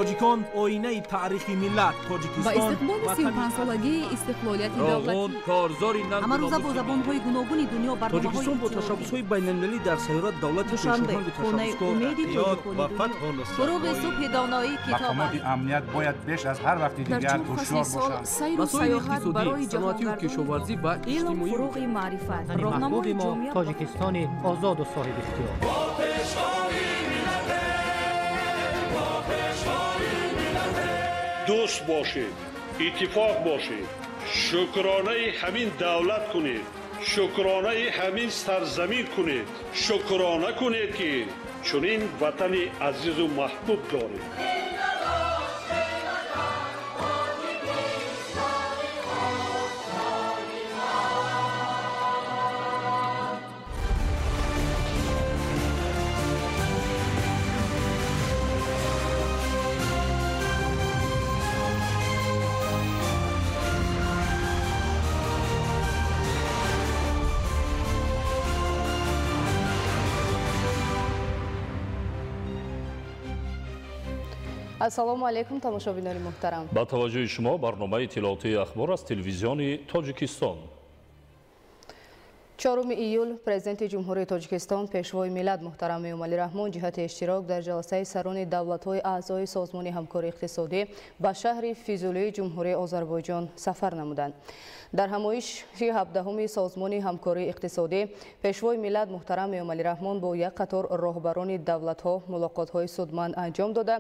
Тоҷикон оинаи таърихи миллат. Тоҷикистон ба истиқболи 35-солагии истиқлолияти давлатӣ. Корзори ҳамарӯза бо забонҳои гуногуни дунё барномаҳои Тоҷикистон бо ташаббусҳои байналмилалӣ дар сайёра давлати Душанбе, хонаи умеди тоҷикони дунё. Фуруғи субҳи доноӣ китоб аст. Мақомоти амният бояд беш аз ҳар вақти дигар ҳушёр бошанд. Сайру сайёҳат барои саноатию кишоварзӣ ва Илм иҷтимоӣ. Фуруғи маърифат. Ватани Роҳнамои маҳбуби мо ҷомеа. Тоҷикистони озоду соҳибихтиёр. Дӯст бошед, иттифоқ бошед, шукронаи ҳамин давлат кунед, шукронаи ҳамин сарзамин кунед, шукрона кунед, ки чунин ватани азизу маҳбуб доред. Ассалому алайкум, тамошобинони муҳтарам. Ба таваҷҷӯҳи шумо барномаи иттилоотии ахбор аз телевизиони Тоҷикистон. 4 июл Президенти Ҷумҳурии Тоҷикистон, Пешвои миллат муҳтарам Эмомалӣ Раҳмон ҷиҳати иштирок дар ҷаласаи сарони давлатҳои аъзои Созмони ҳамкории иқтисодӣ ба шаҳри Физулии Ҷумҳурии Озарбойҷон сафар намуданд. Дар ҳамоиши 17-уми Созмони ҳамкории иқтисодӣ Пешвои миллат муҳтарам Эмомалӣ Раҳмон бо як қатор роҳбарони давлатҳо мулоқотҳои судманд анҷом дода,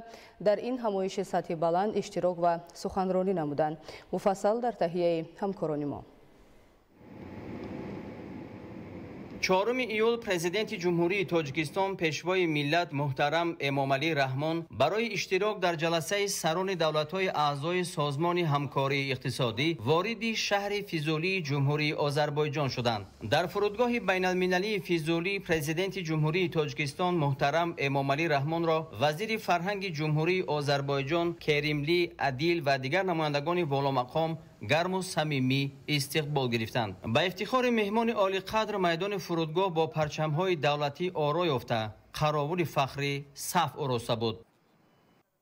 дар ин ҳамоиши сатҳи баланд иштирок ва суханронӣ намуданд. Муфассал дар таҳияи ҳамкорони мо. 4 июл Президенти Ҷумҳурии Тоҷикистон, Пешвои миллат муҳтарам Эмомалӣ Раҳмон барои иштирок дар ҷаласаи сарони давлатҳои аъзои Созмони ҳамкории иқтисодӣ вориди шаҳри Физулии Ҷумҳурии Озарбойҷон шуданд. Дар фурудгоҳи байналмилалии Физулӣ Президенти Ҷумҳурии Тоҷикистон муҳтарам Эмомалӣ Раҳмонро вазири фарҳанги Ҷумҳурии Озарбойҷон Керимли Адил ва дигар намояндагони воломақом гарму самимӣ истиқбол гирифтанд. Ба ифтихори меҳмони олиқадр майдони фурудгоҳ бо парчамҳои давлатӣ оро ёфта, қаровули фахрӣ саф ороста буд.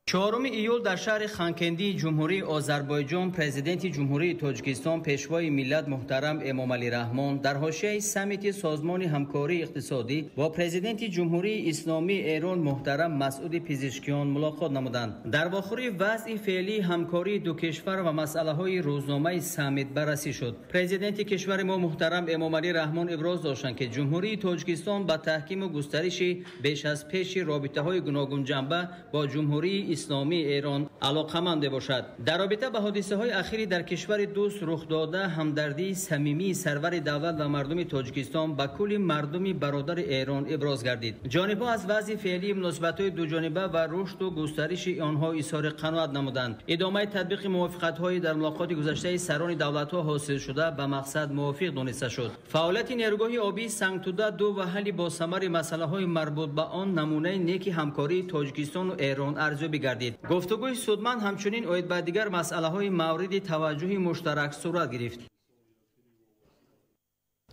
4 июл дар шаҳри Ханкендии Ҷумҳурии Озарбойҷон Президенти Ҷумҳурии Тоҷикистон, Пешвои миллат муҳтарам Эмомалӣ Раҳмон дар ҳошияи саммити Созмони ҳамкории иқтисодӣ бо Президенти Ҷумҳурии Исломии Эрон муҳтарам Масъуди Пизишкиён мулоқот намуданд. Дар вохӯрӣ вазъи феълии ҳамкории ду кишвар ва масъалаҳои рӯзномаи саммит баррасӣ шуд. Президенти кишвари мо муҳтарам Эмомалӣ Раҳмон иброз доштанд, ки Ҷумҳурии Тоҷикистон ба таҳкиму густариши беш аз пеши робитаҳои гуногунҷанба бо Ҷумҳурии Исломии Эрон алоқаманд мебошад. Дар робита ба ҳодисаҳои ахири дар кишвари дӯст рух дода, ҳамдардии самимии сарвари давлат ва мардуми Тоҷикистон ба кулли мардуми бародари Эрон иброз гардид. Ҷонибҳо аз вазъи феълии муносибатҳои дуҷониба ва рушду густариши онҳо изҳори қаноат намуданд. Идомаи татбиқи мувофиқатҳои дар мулоқоти гузаштаи сарони давлатҳо ҳосилшуда ба мақсад мувофиқ дониста шуд. Фаъолияти нерӯгоҳи обии Сангтуда 2 ва ҳалли босамари масъалаҳои марбут ба он намунаи неки ҳамкории Тоҷикистону Эрон арзёбӣ гардид. Гуфтугӯи судманд ҳамчунин оид ба дигар масъалаҳои мавриди таваҷҷӯҳи муштарак сурат гирифт.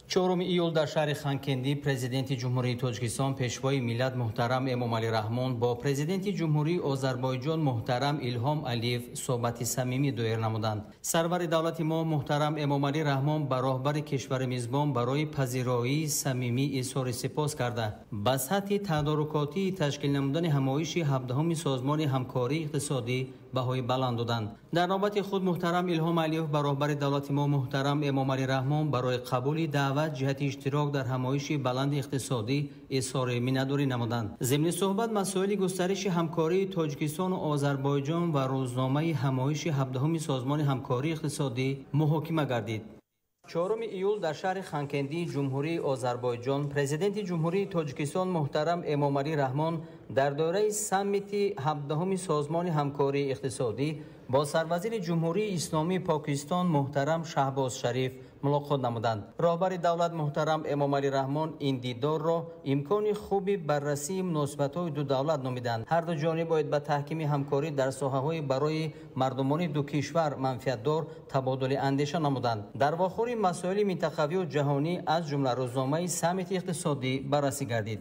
4 июл дар шаҳри Ханкендӣ Президенти Ҷумҳурии Тоҷикистон, Пешвои миллат муҳтарам Эмомалӣ Раҳмон бо Президенти Ҷумҳурии Озарбойҷон муҳтарам Илҳом Алиев суҳбати самимӣ доир намуданд. Сарвари давлати мо муҳтарам Эмомалӣ Раҳмон ба роҳбари кишвари мизбон барои пазироии самимӣ изҳори сипос карда, ба сатҳи тадорукотии ташкил намудани ҳамоиши 17-уми Созмони ҳамкории иқтисодӣ баҳои баланд доданд. Дар навбати худ муҳтарам Илҳом Алиев ба роҳбари давлати мо муҳтарам Эмомалӣ Раҳмон барои қабули даъват ҷиҳати иштирок дар ҳамоиши баланди иқтисодӣ изҳори миннатдорӣ намуданд. Зимни суҳбат масоили густариши ҳамкории Тоҷикистону Озарбойҷон ва рӯзномаи ҳамоиши 17-уми Созмони ҳамкории иқтисодӣ муҳокима гардид. 4 июл дар шаҳри Ханкендии Ҷумҳурии Озарбойҷон Президенти Ҷумҳурии Тоҷикистон муҳтарам Эмомалӣ Раҳмон дар доираи саммити 17-уми Созмони ҳамкории иқтисодӣ бо сарвазири Ҷумҳурии Исломии Покистон муҳтарам Шаҳбоз Шариф мулоқот намуданд. Роҳбари давлат муҳтарам Эмомалӣ Раҳмон ин дидорро имкони хуби баррасии муносибатҳои ду давлат номиданд. Ҳар ду ҷониб бояд ба таҳкими ҳамкорӣ дар соҳаҳои барои мардумони ду кишвар манфиатдор табодули андеша намуданд. Дар вохӯри масоили минтақавию ҷаҳонӣ, аз ҷумла рӯзномаи саммити иқтисодӣ баррасӣ гардид.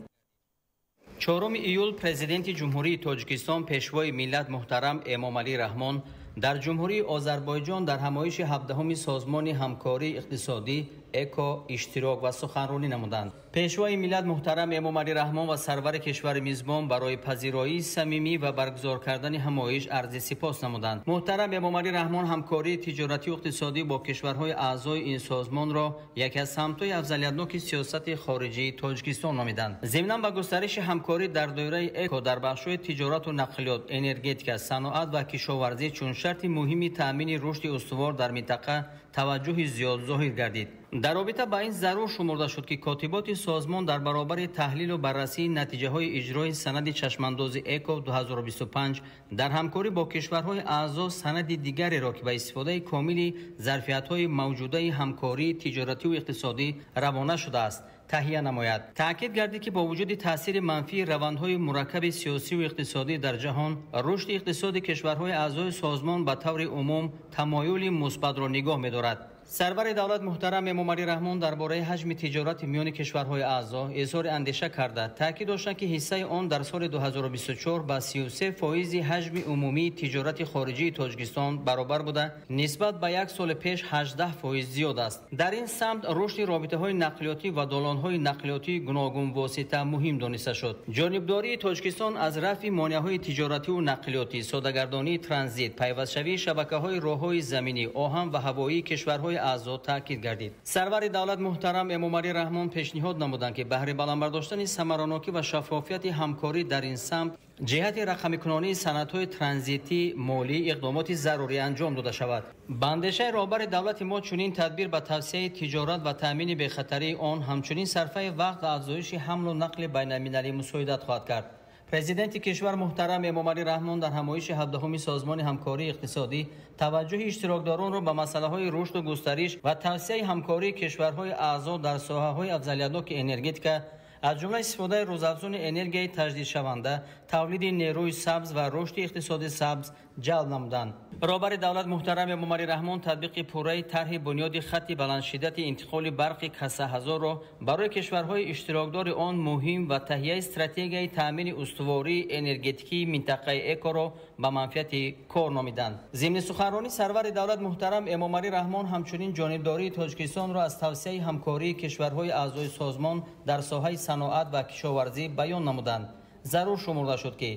4 июл Президенти Ҷумҳурии Тоҷикистон Пешвои миллат муҳтарам Эмомалӣ Раҳмон дар Ҷумҳурии Озарбойҷон дар ҳамоиши 17-уми Созмони ҳамкории иқтисодӣ ЭКО иштирок ва суханронӣ намуданд. Пешвои миллат муҳтарам Эмомалӣ Раҳмон ва сарвари кишвари мизбон барои пазироии самимӣ ва баргузор кардани ҳамоиш арзи сипос намуданд. Муҳтарам Эмомалӣ Раҳмон ҳамкории тиҷоратию иқтисодӣ бо кишварҳои аъзои ин созмонро яке аз самтҳои афзалиятноки сиёсати хориҷии Тоҷикистон номиданд. Зимнан ба густариши ҳамкорӣ дар доираи ЭКО дар бахшҳои тиҷорату нақлиёт, энергетика, саноат ва кишоварзӣ чун шарти муҳими таъмини рушди устувор дар минтақа таваҷҷӯҳи зиёд зоҳир гардид. Дар робита ба ин зарур шумурда шуд, ки котиботи созмон дар баробари таҳлилу баррасии натиҷаҳои иҷрои санади чашмандози ЭКО 2025 дар ҳамкорӣ бо кишварҳои аъзо санади дигареро, ки ба истифодаи комили зарфиятҳои мавҷудаи ҳамкории тиҷоративу иқтисодӣ равона шудааст, таҳия намояд. Таъкид гардид, ки бо вуҷуди таъсири манфии равандҳои мураккаби сиёсиву иқтисодӣ дар ҷаҳон, рушди иқтисоди кишварҳои аъзои созмон ба таври умум тамоюли мусбатро нигоҳ медорад. Сарвари давлат муҳтарам Эмомалӣ Раҳмон дар бораи ҳаҷми тиҷорати миёни кишварҳои аъзо изҳори андеша карда, таъкид доштанд, ки ҳиссаи он дар соли 2024 ба 33% ҳаҷми умумии тиҷорати хориҷии Тоҷикистон баробар буда, нисбат ба як соли пеш 18% зиёд аст. Дар ин самт рушди робитаҳои нақлиётӣ ва долонҳои нақлиётии гуногунвосита муҳим дониста шуд. Ҷонибдории Тоҷикистон аз рафъи монеаҳои тиҷоративу нақлиётӣ, содагардонии транзит, пайвастшавии шабакаҳои роҳҳои заминӣ, оҳан ва ҳавоии кишварҳои аъзо таъкид гардид. Сарвари давлат муҳтарам Эмомалӣ Раҳмон пешниҳод намуданд, ки баҳри баланд бардоштани самаранокӣ ва шаффофияти ҳамкорӣ дар ин самт ҷиҳати рақамикунонии санадҳои транзитӣ молӣ иқдомоти зарурӣ анҷом дода шавад. Ба андешаи роҳбари давлати мо чунин тадбир ба тавсияи тиҷорат ва таъмини бехатарии он, ҳамчунин сарфаи вақт ва афзоиши ҳамлу нақли байналмилалӣ мусоидат хоҳад кард. Президенти кишвар муҳтарам Эмомалӣ Раҳмон дар ҳамоиши 17-уми Созмони ҳамкории иқтисодӣ таваҷҷӯҳи иштирокдоронро ба масъалаҳои рушду густариш ва тавсияи ҳамкории кишварҳои аъзо дар соҳаҳои афзалиятноки энергетика, аз ҷумла истифодаи рӯзафзуни энергияи таҷдидшаванда, тавлиди нерӯи сабз ва рушди иқтисоди сабз ҷалб намуданд. Роҳбари давлат муҳтарам Эмомалӣ Раҳмон татбиқи пурраи тарҳи бунёди хатти баландшиддати интиқоли барқи Касаҳазорро барои кишварҳои иштирокдори он муҳим ва таҳияи стратегияи таъмини устувории энергетикии минтақаи ЭКО-ро ба манфиати кор номиданд. Зимни суханронӣ сарвари давлат муҳтарам Эмомалӣ Раҳмон ҳамчунин ҷонибдории Тоҷикистонро аз тавсияи ҳамкории кишварҳои аъзои созмон дар соҳаи саноат ва кишоварзӣ баён намуданд. Зарур шумурда шуд, ки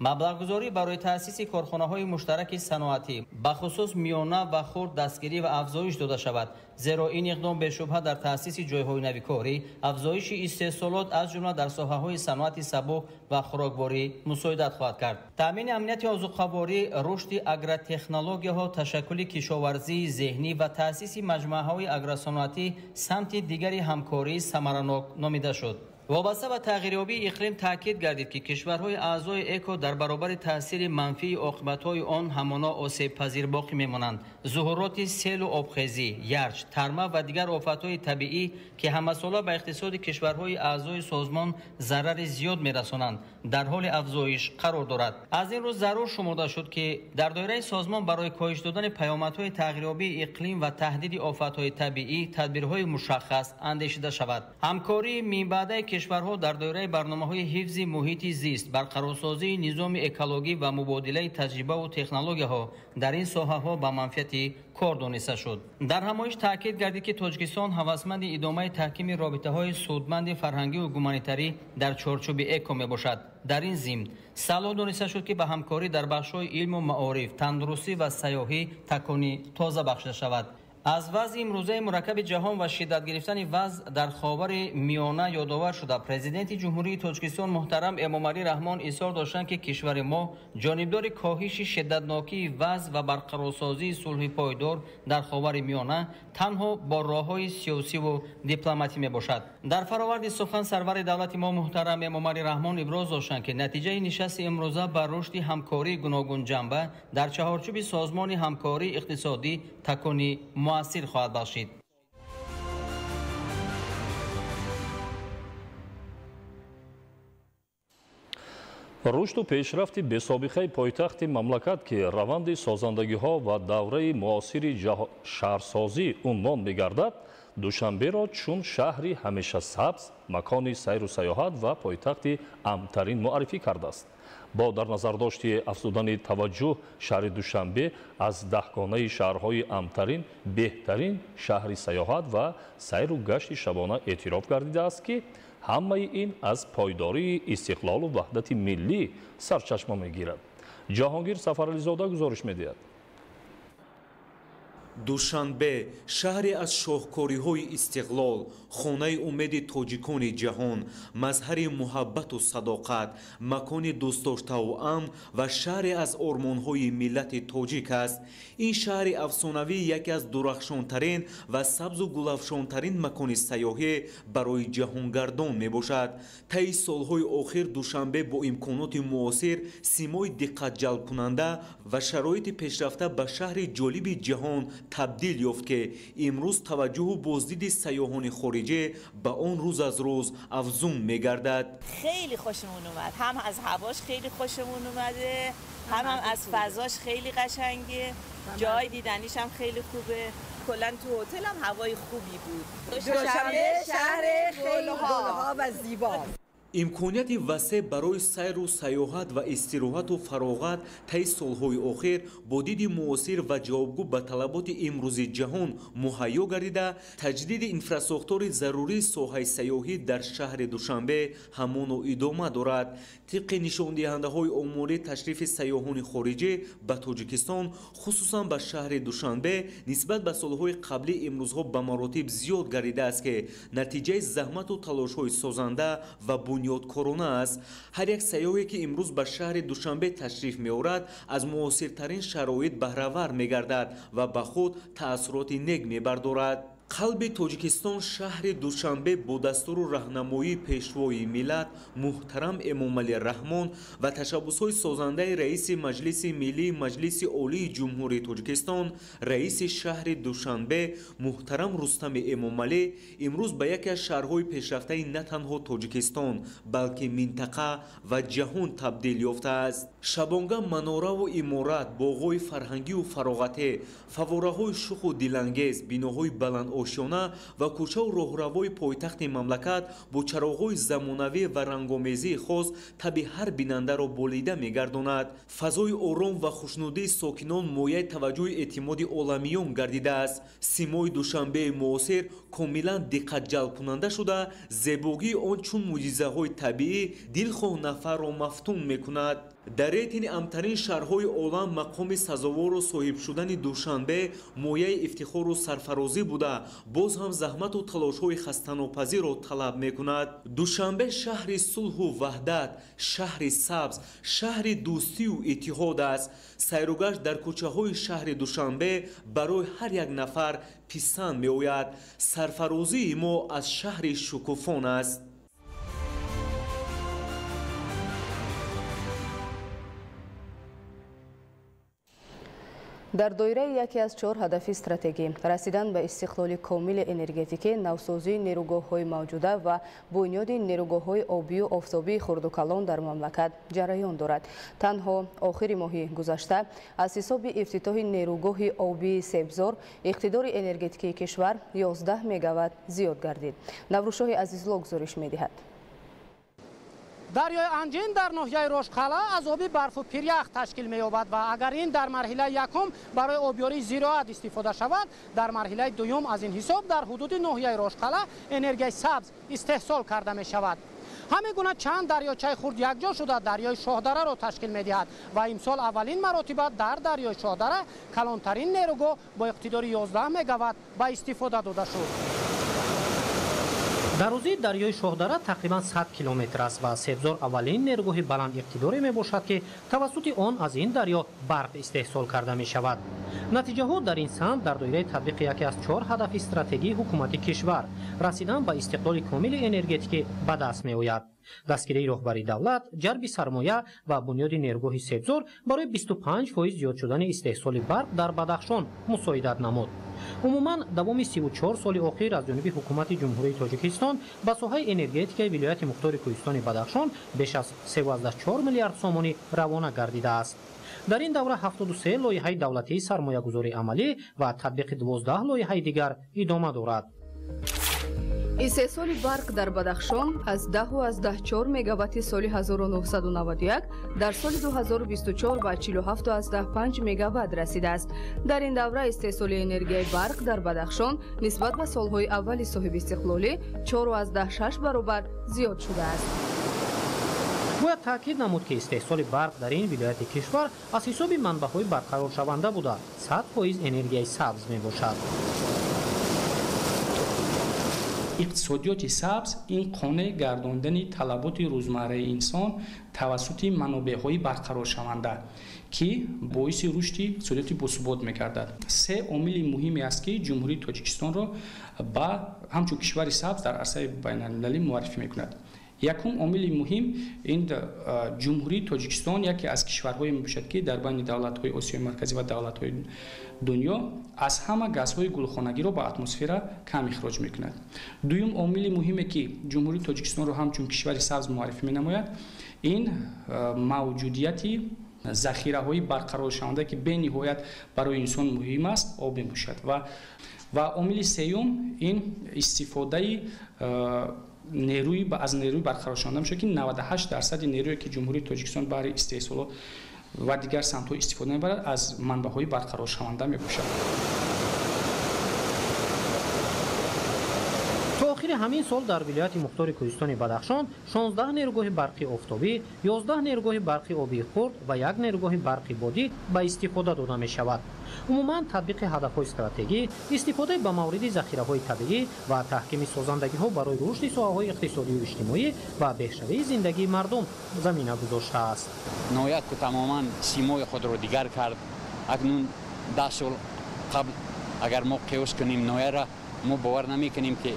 маблағгузорӣ барои таъсиси корхонаҳои муштараки саноатӣ, бахусус миёна ва хурд, дастгирӣ ва афзоиш дода шавад, зеро ин иқдом бешубҳа дар таъсиси ҷойҳои нави корӣ, афзоиши истеҳсолот аз ҷумла дар соҳаҳои саноати сабук ва хӯрокворӣ мусоидат хоҳад кард. Таъмини амнияти озуқаворӣ, рушди агротехнологияҳо, ташаккули кишоварзии зеҳнӣ ва таъсиси маҷмӯаҳои агросаноатӣ самти дигари ҳамкории самаранок номида шуд. Вобаста ба тағйирёбии иқлим таъкид гардид, ки кишварҳои аъзои ЭКО дар баробари таъсири манфии оқибатҳои он ҳамоно осебпазир боқӣ мемонанд. Зуҳуроти селу обхезӣ, ярч, тарма ва дигар офатҳои табиӣ, ки ҳамасола ба иқтисоди кишварҳои аъзои созмон зарари зиёд мерасонанд, дар ҳоли афзоиш қарор дорад. Аз ин рӯз зарур шумурда шуд, ки дар доираи созмон барои коҳиш додани паёмадҳои тағйирёбии иқлим ва таҳдиди офатҳои табиӣ тадбирҳои мушаххас андешида шавад. Ҳамкории минбаъдаи кишварҳо дар доираи барномаҳои ҳифзи муҳити зист, барқарорсозии низоми экологӣ ва мубодилаи таҷрибаву технологияҳо дар ин соҳаҳо ба манфиати кор дониста шуд. Дар ҳамоиш таъкид гардид, ки Тоҷикистон ҳавасманди идомаи таҳкими робитаҳои судманди фарҳангиву гуманитарӣ дар чорчӯби ЭКО мебошад. Дар ин зимн салоҳ дониста шуд, ки ба ҳамкорӣ дар бахшҳои илму маориф, тандурустӣ ва сайёҳӣ такони тоза бахшида шавад. Аз вазъи имрӯзаи мураккаби ҷаҳон ва шиддат гирифтани вазъ дар Ховари Миёна ёдовар шуда, Президенти Ҷумҳурии Тоҷикистон муҳтарам Эмомалӣ Раҳмон изҳор доштанд, ки кишвари мо ҷонибдори коҳиши шиддатнокии вазъ ва барқарорсозии сулҳи пойдор дар Ховари Миёна танҳо бо роҳҳои сиёсиву дипломатӣ мебошад. Дар фароварди сухан сарвари давлати мо муҳтарам Эмомалӣ Раҳмон иброз доштанд, ки натиҷаи нишасти имрӯза ба рушди ҳамкории гуногунҷанба дар чаҳорчӯби Созмони ҳамкории иқтисодӣ такони муассир хоҳад бахшид. Рушду пешрафти бесобиқаи пойтахти мамлакат, ки раванди созандагиҳо ва давраи муосири шаҳрсозӣ унвон мегардад, Душанберо чун шаҳри ҳамеша сабз, макони сайру саёҳат ва пойтахти амнтарин муаррифӣ кардааст. Бо дар назардошти афзудани таваҷҷӯҳ, шаҳри Душанбе аз даҳгонаи шаҳрҳои амнтарин беҳтарин шаҳри саёҳат ва сайру гашти шабона эътироф гардидааст, ки ҳамаи ин аз пойдории истиқлолу ваҳдати миллӣ сарчашма мегирад. Ҷаҳонгир Сафарализода гузориш медиҳад. Душанбе шаҳре аз шоҳкориҳои истиқлол, хонаи умеди тоҷикони ҷаҳон, мазҳари муҳаббату садоқат, макони дӯстдоштаву амн ва шаҳре аз ормонҳои миллати тоҷик аст. Ин шаҳри афсонавӣ яке аз дурахшонтарин ва сабзу гулафшонтарин макони сайёҳӣ барои ҷаҳонгардон мебошад. Таи солҳои охир Душанбе бо имконоти муосир, симои диққатҷалбкунанда ва шароити пешрафта ба шаҳри ҷолиби ҷаҳон табдил ёфт, ки имрӯз таваҷҷӯҳу боздиди сайёҳони хориҷӣ ба он рӯз аз рӯз афзун мегардад. خیلی خوشمون اومد، هم از هواش خیلی خوشمون اومده، هم از فضاش خیلی قشنگه، جای دیدنیش هم خیلی خوبه. کلا تو هتل هم هوای خوبی بود. دوشنبه شهر خیلی گلها و زیبا. Имконияти васеъ барои сайру сайёҳат ва истироҳату фароғат таи солҳои охир бо диди муосир ва ҷавобгӯ ба талаботи имрӯзи ҷаҳон муҳайё гардида, таҷдиди инфрасохтори зарурии соҳаи сайёҳӣ дар шаҳри Душанбе ҳамоно идома дорад. Тибқи нишондиҳандаҳои оморӣ, ташрифи сайёҳони хориҷӣ ба Тоҷикистон, хусусан ба шаҳри Душанбе, нисбат ба солҳои қаблӣ имрӯзҳо ба маротиб зиёд гардидааст, ки натиҷаи заҳмату талошҳои созанда ва бунёдкорона аст. Ҳар як сайёҳе, ки имрӯз ба шаҳри Душанбе ташриф меорад, аз муосиртарин шароит баҳравар мегардад ва ба худ таассуроти нек мебардорад. Қалби Тоҷикистон шаҳри Душанбе бо дастуру раҳнамоии пешвои миллат муҳтарам Эмомалӣ Раҳмон ва ташаббусҳои созандаи раиси Маҷлиси Миллии Маҷлиси Олии Ҷумҳурии Тоҷикистон, раиси шаҳри Душанбе муҳтарам Рустами Эмомалӣ имрӯз ба яке аз шаҳрҳои пешрафтаи на танҳо Тоҷикистон, балки минтақа ва ҷаҳон табдил ёфтааст. Шабонга манораву иморат, боғҳои фарҳангию фароғатӣ, фаввораҳои шуху дилангез, биноҳои баланд ошёна ва кӯчаву роҳравҳои пойтахти мамлакат бо чароғҳои замонавӣ ва рангомезии хос таби ҳар бинандаро болида мегардонад. Фазои ором ва хушнудии сокинон мояи таваҷҷӯҳи эътимоди оламиён гардидааст. Симои Душанбеи муосир комилан диққатҷалбкунанда шуда, зебогии он чун мӯъҷизаҳои табиӣ дилхоҳ нафарро мафтун мекунад. Дар рейтинги амнтарин шаҳрҳои олам мақоми сазовору соҳиб шудани Душанбе мояи ифтихору сарфарозӣ буда, боз ҳам заҳмату талошҳои хастанопазирро талаб мекунад. Душанбе шаҳри сулҳу ваҳдат, шаҳри сабз, шаҳри дӯстию иттиҳод аст. Сайругашт дар кӯчаҳои шаҳри Душанбе барои ҳар як нафар писанд меояд. Сарфарозии мо аз шаҳри шукуфон аст. Дар доираи яке аз чор ҳадафи стратегӣ расидан ба истиқлоли комили энергетикӣ, навсозии нерӯгоҳҳои мавҷуда ва бунёди нерӯгоҳҳои обию офтобии хурду калон дар мамлакат ҷараён дорад. Танҳо охири моҳи гузашта аз ҳисоби ифтитоҳи нерӯгоҳи обии Себзор иқтидори энергетикии кишвар 11 мегаватт зиёд гардид. Наврӯзшоҳи Азизло гузориш медиҳад. Дарёи Анҷин дар ноҳияи Рошқалъа аз оби барфу пирях ташкил меёбад ва агар ин дар марҳилаи якум барои обёрии зироат истифода шавад, дар марҳилаи дуюм аз ин ҳисоб дар ҳудуди ноҳияи Рошқалъа энергияи сабз истеҳсол карда мешавад. Ҳамин гуна чанд дарёчаи хурд якҷо шуда дарёи Шоҳдараро ташкил медиҳад ва имсол аввалин маротиба дар дарёи Шоҳдара калонтарин нерӯгоҳ бо иқтидори 11 мегаватт ба истифода дода шуд. Дарозии дарёи Шоҳдара тақрибан 100 километр аст ва Себзор аввалин нерӯгоҳи баландиқтидоре мебошад, ки тавассути он аз ин дарё барқ истеҳсол карда мешавад. Натиҷаҳо дар ин самт дар доираи татбиқи яке аз чор ҳадафи стратегии ҳукумати кишвар расидан ба истиқлоли комили энергетикӣ ба даст меояд. Дастгирии роҳбари давлат, ҷалби сармоя ва бунёди нерӯгоҳи Себзор барои 25% зиёд шудани истеҳсоли барқ дар Бадахшон мусоидат намуд. Умуман, давоми 34 соли охир аз ҷониби ҳукумати Ҷумҳурии Тоҷикистон ба соҳаи энергетикаи вилояти мухтори Кӯҳистони Бадахшон беш аз 3,4 миллиард сомонӣ равона гардидааст. Дар ин давра 73 лоиҳаи давлатии сармоягузории амалӣ ва татбиқи 12 лоиҳаи дигар идома дорад. Истеҳсоли барқ дар Бадахшон аз 10,4 мегаватти соли 1991 дар соли 2024 ба 47,5 мегаватт расидааст. Дар ин давра истеҳсоли энергияи барқ дар Бадахшон нисбат ба солҳои аввали соҳибистиқлолӣ 4,6 баробар зиёд шудааст. Бояд таъкид намуд, ки истеҳсоли барқ дар ин вилояти кишвар аз ҳисоби манбаъҳои барқароршаванда буда, 100% энергияи сабз мебошад. Иқтисодиёти сабз ин қонеъ гардондани талаботи рӯзмарраи инсон тавассути манобеъҳои барқароршаванда, ки боиси рушди иқтисодиёти босубот мегардад. Се омили муҳиме аст, ки Ҷумҳурии Тоҷикистонро ба ҳамчун кишвари сабз дар арсаи байналмилалӣ муаррифӣ мекунад. Якум омили муҳим ин Ҷумҳурии Тоҷикистон яке аз кишварҳое мебошад, ки дар байни давлатҳои Осиёи Марказӣ ва давлатҳои дунё аз ҳама газҳои гулхонагиро ба атмосфера кам ихроҷ мекунад. Дуюм омили муҳиме, ки Ҷумҳурии Тоҷикистонро ҳамчун кишвари сабз муаррифӣ менамояд, ин мавҷудияти захираҳои барқароршаванда, ки бениҳоят барои инсон муҳим аст, об мебошад. Ва омили сеюм ин истифодаи нерӯи аз нерӯи барқароршаванда мешавад, ки 98% нерӯе, ки Ҷумҳурии Тоҷикистон баҳри истеҳсолот ва дигар самтҳо истифода мебарад, аз манбаъҳои барқароршаванда мебошад. То охири ҳамин сол дар вилояти мухтори Кӯҳистони Бадахшон 16 нерӯгоҳи барқи офтобӣ, 11 нерӯгоҳи барқи обии хурд ва 1 нерӯгоҳи барқи бодӣ ба истифода дода мешавад. Умуман, татбиқи ҳадафҳои стратегӣ, истифодаи ба мавриди захираҳои табиӣ ва таҳкими созандагиҳо барои рушди соҳаҳои иқтисодию иҷтимоӣ ва беҳшавии зиндагии мардум замина гузоштааст. Ноҳия ку тамоман симои худро дигар кард. Акнун 10 сол қабл агар мо қиёс кунем ноҳияра, мо бовар намекунем, ки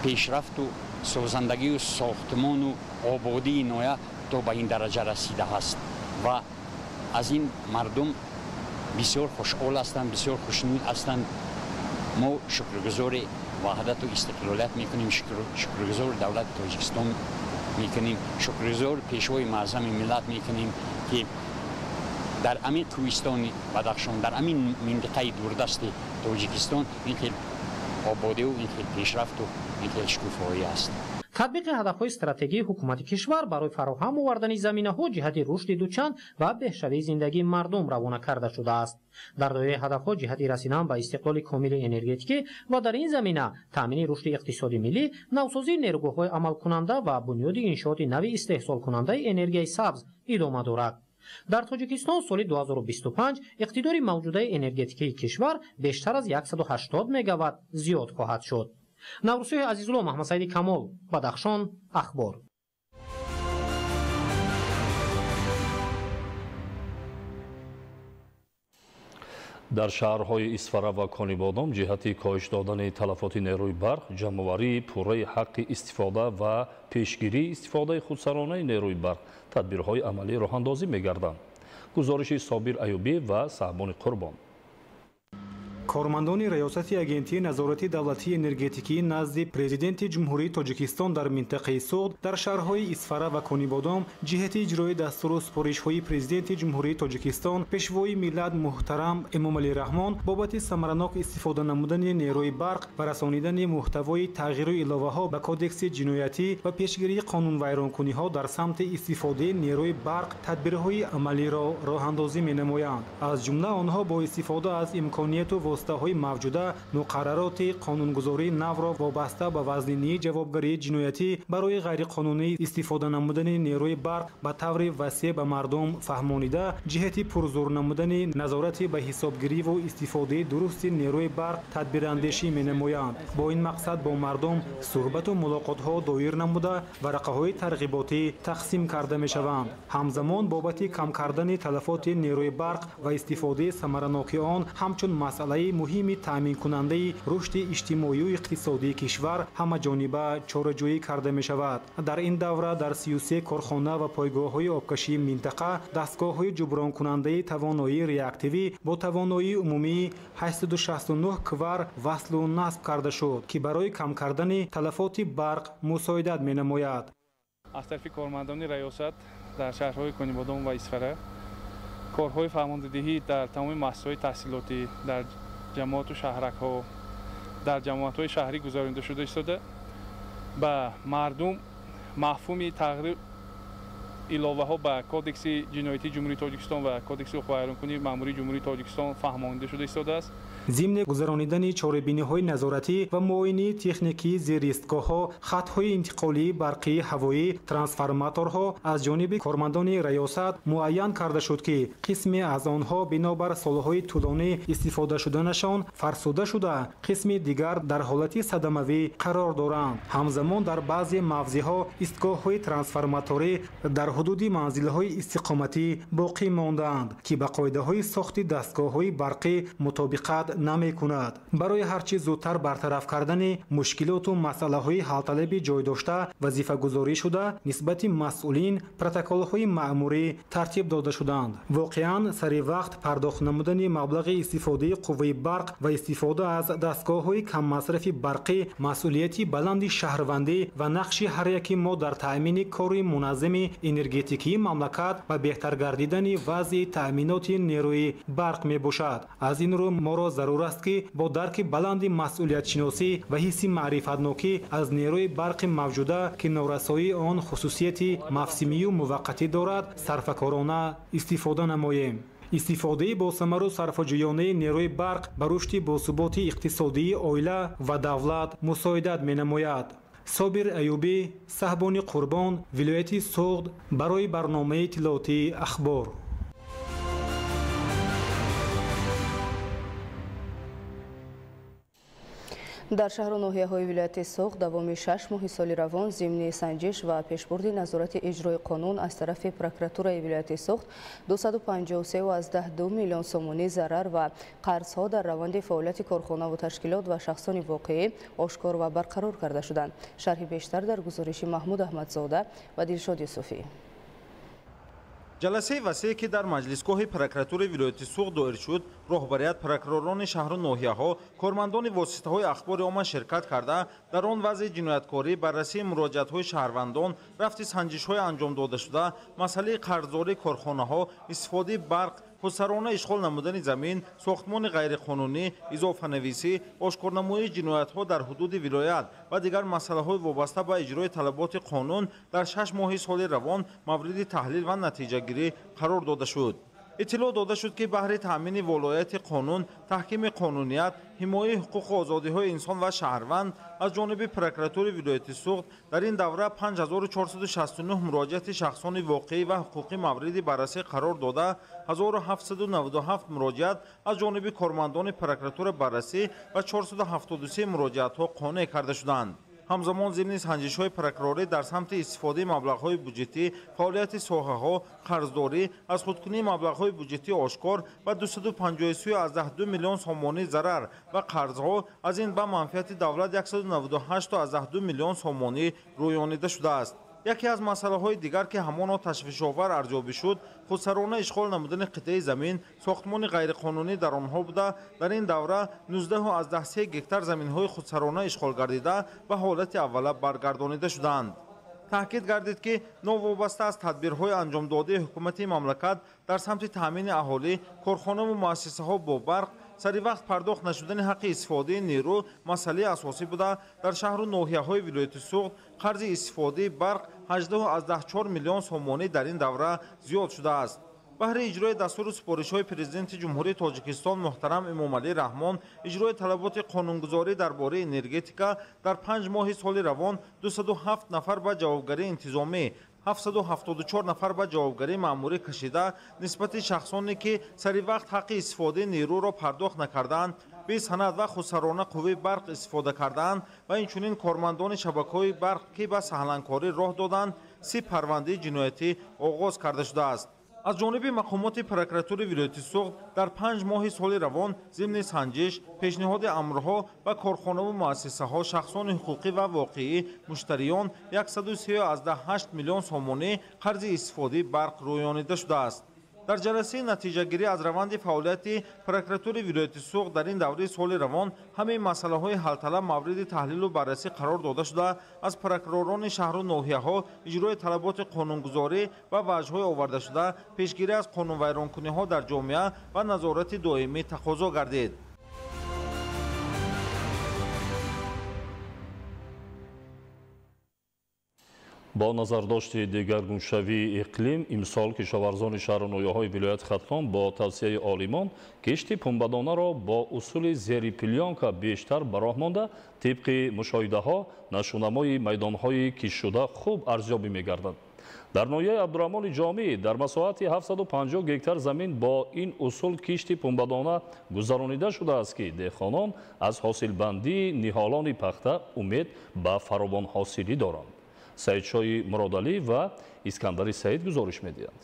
пешрафту созандагию сохтмону ободии ноҳия то ба ин дараҷа расидааст ва аз ин мардум бисёр хушҳол ҳастанд, бисёр хушнуд ҳастанд. Мо шукргузори ваҳдату истиқлолият мекунем, шукргузори давлати Тоҷикистон мекунем, шукргузори пешвои муаззами миллат мекунем, ки дар ҳамин кӯҳистони Бадахшон, дар ҳамин минтақаи дурдасти Тоҷикистон ин хел ободию ин хел пешрафту ин хел шукуфоӣ аст. Татбиқи ҳадафҳои стратегии ҳукумати кишвар барои фароҳам овардани заминаҳо ҷиҳати рушди дучанд ва беҳшавии зиндагии мардум равона карда шудааст. Дар доираи ҳадафҳо ҷиҳати расидан ба истиқлоли комили энергетикӣ ва дар ин замина таъмини рушди иқтисоди миллӣ, навсозии нерӯгоҳҳои амалкунанда ва бунёди иншооти нави истеҳсолкунандаи энергияи сабз идома дорад. Дар Тоҷикистон соли 2025 иқтидори мавҷудаи энергетикии кишвар бештар аз 180 мегаватт зиёд хоҳад шуд. Наврӯзшоҳи Азизулло, Маҳмадсаиди Камол, Бадахшон, Ахбор. Дар шаҳрҳои Исфара ва Конибодом ҷиҳати коҳиш додани талафоти нерӯи барқ, ҷамъоварии пурраи ҳаққи истифода ва пешгирии истифодаи худсаронаи нерӯи барқ тадбирҳои амалӣ роҳандозӣ мегарданд. Гузориши Собир Аюбӣ ва Саҳбони Қурбон. Кормандони Раёсати Агентии назорати давлатии энергетикӣ назди Президенти Ҷумҳурии Тоҷикистон дар минтақаи Суғд дар шаҳрҳои Исфара ва Конибодом ҷиҳати иҷрои дастуру супоришҳои Президенти Ҷумҳурии Тоҷикистон, Пешвои миллат муҳтарам Эмомалӣ Раҳмон бобати самаранок истифода намудани нерӯи барқ ва расонидани муҳтавои тағйиру иловаҳо ба Кодекси ҷиноятӣ ва пешгирии қонунвайронкуниҳо дар самти истифодаи нерӯи барқ тадбирҳои амалиро роҳандозӣ менамоянд. Аз ҷумла онҳо бо истифода аз имконияту воситаҳои мавҷуда муқаррароти қонунгузории навро вобаста ба вазнинии ҷавобгарии ҷиноятӣ барои ғайриқонунӣ истифода намудани нерӯи барқ ба таври васеъ ба мардум фаҳмонида, ҷиҳати пурзур намудани назорати ба ҳисобгириву истифодаи дурусти нерӯи барқ тадбирандешӣ менамоянд. Бо ин мақсад бо мардум суҳбату мулоқотҳо доир намуда, варақаҳои тарғиботӣ тақсим карда мешаванд. Ҳамзамон бобати кам кардани талафоти нерӯи барқ ва истифодаи самараноки он ҳамчун масъалаи масъалаи муҳими таъминкунандаи рушди иҷтимоию иқтисодии кишвар ҳамаҷониба чораҷӯӣ карда мешавад. Дар ин давра дар 33 корхона ва пойгоҳҳои обкашии минтақа дастгоҳҳои ҷубронкунандаи тавоноии реактивӣ бо тавоноии умумии 869 квар васлу насб карда шуд, ки барои кам кардани талафоти барқ мусоидат менамояд. Аз тарафи кормандони раёсат дар шаҳрҳои Конибодом ва Исфара корҳои фармондиҳӣ дар тамоми муассисаҳои таҳсилотӣ, дар ҷамоату шаҳракҳо, дар ҷамоатҳои шаҳрӣ гузаронида шуда истода, ба мардум мафҳуми тағйир иловаҳо ба Кодекси ҷиноятии Ҷумҳурии Тоҷикистон ва Кодекси ҳуқуқвайронкунии маъмурии Ҷумҳурии Тоҷикистон фаҳмонида шуда истодааст. Зимни гузаронидани чорабиниҳои назоратӣ ва муоинаи техникии зеристгоҳҳо, хатҳои интиқолии барқии ҳавоӣ, трансформаторҳо аз ҷониби кормандони раёсат муайян карда шуд, ки қисме аз онҳо бинобар солҳои тӯлонӣ истифода шуданашон фарсуда шуда, қисми дигар дар ҳолати садамавӣ қарор доранд. Ҳамзамон дар баъзе мавзеъҳо истгоҳҳои трансформаторӣ дар ҳудуди манзилҳои истиқоматӣ боқӣ мондаанд, ки ба қоидаҳои сохти дастгоҳҳои барқӣ мутобиқат намекунад. Барои ҳарчи зудтар бартараф кардани мушкилоту масъалаҳои ҳалталаби ҷой дошта вазифагузорӣ шуда, нисбати масъулин протоколҳои маъмурӣ тартиб дода шуданд. Воқеан, сари вақт пардохт намудани маблағи истифодаи қувваи барқ ва истифода аз дастгоҳҳои каммасрафи барқӣ масъулияти баланди шаҳрвандӣ ва нақши ҳар яки мо дар таъмини кори муназзами энергетикии мамлакат ва беҳтар гардидани вазъи таъминоти нерӯи барқ мебошад. Аз ин рӯ моро зарур аст, ки бо дарки баланди масъулиятшиносӣ ва ҳисси маърифатнокӣ аз нерӯи барқи мавҷуда, ки норасоии он хусусияти мавсимию муваққатӣ дорад, сарфакорона истифода намоем. Истифодаи босамару сарфаҷӯёнаи нерӯи барқ ба рушди босуботи иқтисодии оила ва давлат мусоидат менамояд. Собир Аюбӣ, Саҳбони Қурбон, вилояти Суғд, барои барномаи иттилоотии Ахбор. Дар шаҳру ноҳияҳои вилояти Суғд давоми 6 моҳи соли равон зимни санҷиш ва пешбурди назорати иҷрои қонун аз тарафи прокуратураи вилояти Суғд 253,2 миллион сомонӣ зарар ва қарзҳо дар раванди фаъолияти корхонаву ташкилот ва шахсони воқеӣ ошкор ва барқарор карда шуданд. Шарҳи бештар дар гузориши Маҳмуд Аҳмадзода ва Дилшод Юсуфӣ. Ҷаласаи васеъе, ки дар маҷлисгоҳи прокуратураи вилояти Суғд доир шуд, роҳбарият, прокуророни шаҳру ноҳияҳо, кормандони воситаҳои ахбори омма ширкат карда, дар он вазъи ҷинояткорӣ, баррасии муроҷиатҳои шаҳрвандон, рафти санҷишҳои анҷом додашуда, масъалаи қарздории корхонаҳо, истифодаи барқ, худсарона ишғол намудани замин, сохтмони ғайриқонунӣ, изофанависӣ, ошкорнамоии ҷиноятҳо дар ҳудуди вилоят ва дигар масъалаҳои вобаста ба иҷрои талаботи қонун дар 6 моҳи соли равон мавриди таҳлил ва натиҷагирӣ қарор дода шуд. Иттилоъ дода шуд, ки баҳри таъмини волояти қонун, таҳкими қонуният, ҳимояи ҳуқуқу озодиҳои инсон ва шаҳрванд аз ҷониби прокуратураи вилояти Суғд дар ин давра 5469 муроҷиати шахсони воқеӣ ва ҳуқуқӣ мавриди баррасӣ қарор дода, 1797 муроҷиат аз ҷониби кормандони прокуратура баррасӣ ва 473 муроҷиатҳо қонеъ карда шуданд. Ҳамзамон зимни санҷишҳои прокурорӣ дар самти истифодаи маблағҳои буҷетӣ, фаъолияти соҳаҳо, қарздорӣ, аз худкунии маблағҳои буҷетӣ ошкор ва 253,2 миллион сомонӣ зарар ва қарзҳо аз ин ба манфиати давлат 198,2 миллион сомонӣ рӯёнида шудааст. Яке аз масъалаҳои дигар, ки ҳамоно ташвишовар арзёбӣ шуд, худсарона ишғол намудани қитъаи замин, сохтмони ғайриқонунӣ дар онҳо буда, дар ин давра 19,3 гектар заминҳои худсарона ишғол гардида ба ҳолати аввала баргардонида шуданд. Таъкид гардид, ки новобаста аз тадбирҳои анҷомдодаи ҳукумати мамлакат дар самти таъмини аҳолӣ, корхонаву муассисаҳо бо барқ, сари вақт пардохт нашудани ҳаққи истифодаи нерӯ масъалаи асосӣ буда, дар шаҳру ноҳияҳои вилояти Суғд қарзи истифодаи барқ 18,4 миллион сомонӣ дар ин давра зиёд шудааст. Баҳри иҷрои дастуру супоришҳои Президенти Ҷумҳурии Тоҷикистон муҳтарам Эмомалӣ Раҳмон, иҷрои талаботи қонунгузорӣ дар бораи энергетика дар 5 моҳи соли равон 207 нафар ба ҷавобгарии интизомӣ, 774 нафар ба ҷавобгарии маъмурӣ кашида, нисбати шахсоне, ки сари вақт ҳаққи истифодаи нерӯро пардохт накардаанд, бесанад ва худсарона қувваи барқ истифода кардаанд ва инчунин кормандони шабакаҳои барқ, ки ба саҳланкорӣ роҳ доданд, 30 парвандаи ҷиноятӣ оғоз карда шудааст. Аз ҷониби мақомоти прокуратураи вилояти Суғд дар 5 моҳи соли равон зимни санҷиш, пешниҳоди амрҳо ба корхонаву муассисаҳо, шахсони ҳуқуқӣ ва воқеӣ, муштариён 138 миллион сомонӣ қарзи истифодаи барқ рӯёнида шудааст. Дар ҷаласаи натиҷагирӣ аз раванди фаъолияти прокуратураи вилояти Суғд дар ин давраи соли равон ҳамаи масъалаҳои ҳалталаб мавриди таҳлилу баррасӣ қарор дода шуда, аз прокуророни шаҳру ноҳияҳо иҷрои талаботи қонунгузорӣ ва ваҷҳҳои овардашуда, пешгирӣ аз қонунвайронкуниҳо дар ҷомеа ва назорати доимӣ тақозо гардид. Бо назардошти дигаргуншавии иқлим, имсол кишоварзони шаҳру ноҳияҳои вилояти Хатлон бо тавсияи олимон кишти пунбадонаро бо усули зери плёнка бештар ба роҳ монда, тибқи мушоҳидаҳо нашъунамои майдонҳои киштшуда хуб арзёбӣ мегардад. Дар ноҳияи Абдураҳмони Ҷомӣ дар масоҳати 750 гектар замин бо ин усул кишти пунбадона гузаронида шудааст, ки деҳқонон аз ҳосилбандии ниҳолони пахта умед ба фаровонҳосилӣ доранд. Саидшоҳи Муродалӣ ва Искандари Саид гузориш медиҳанд.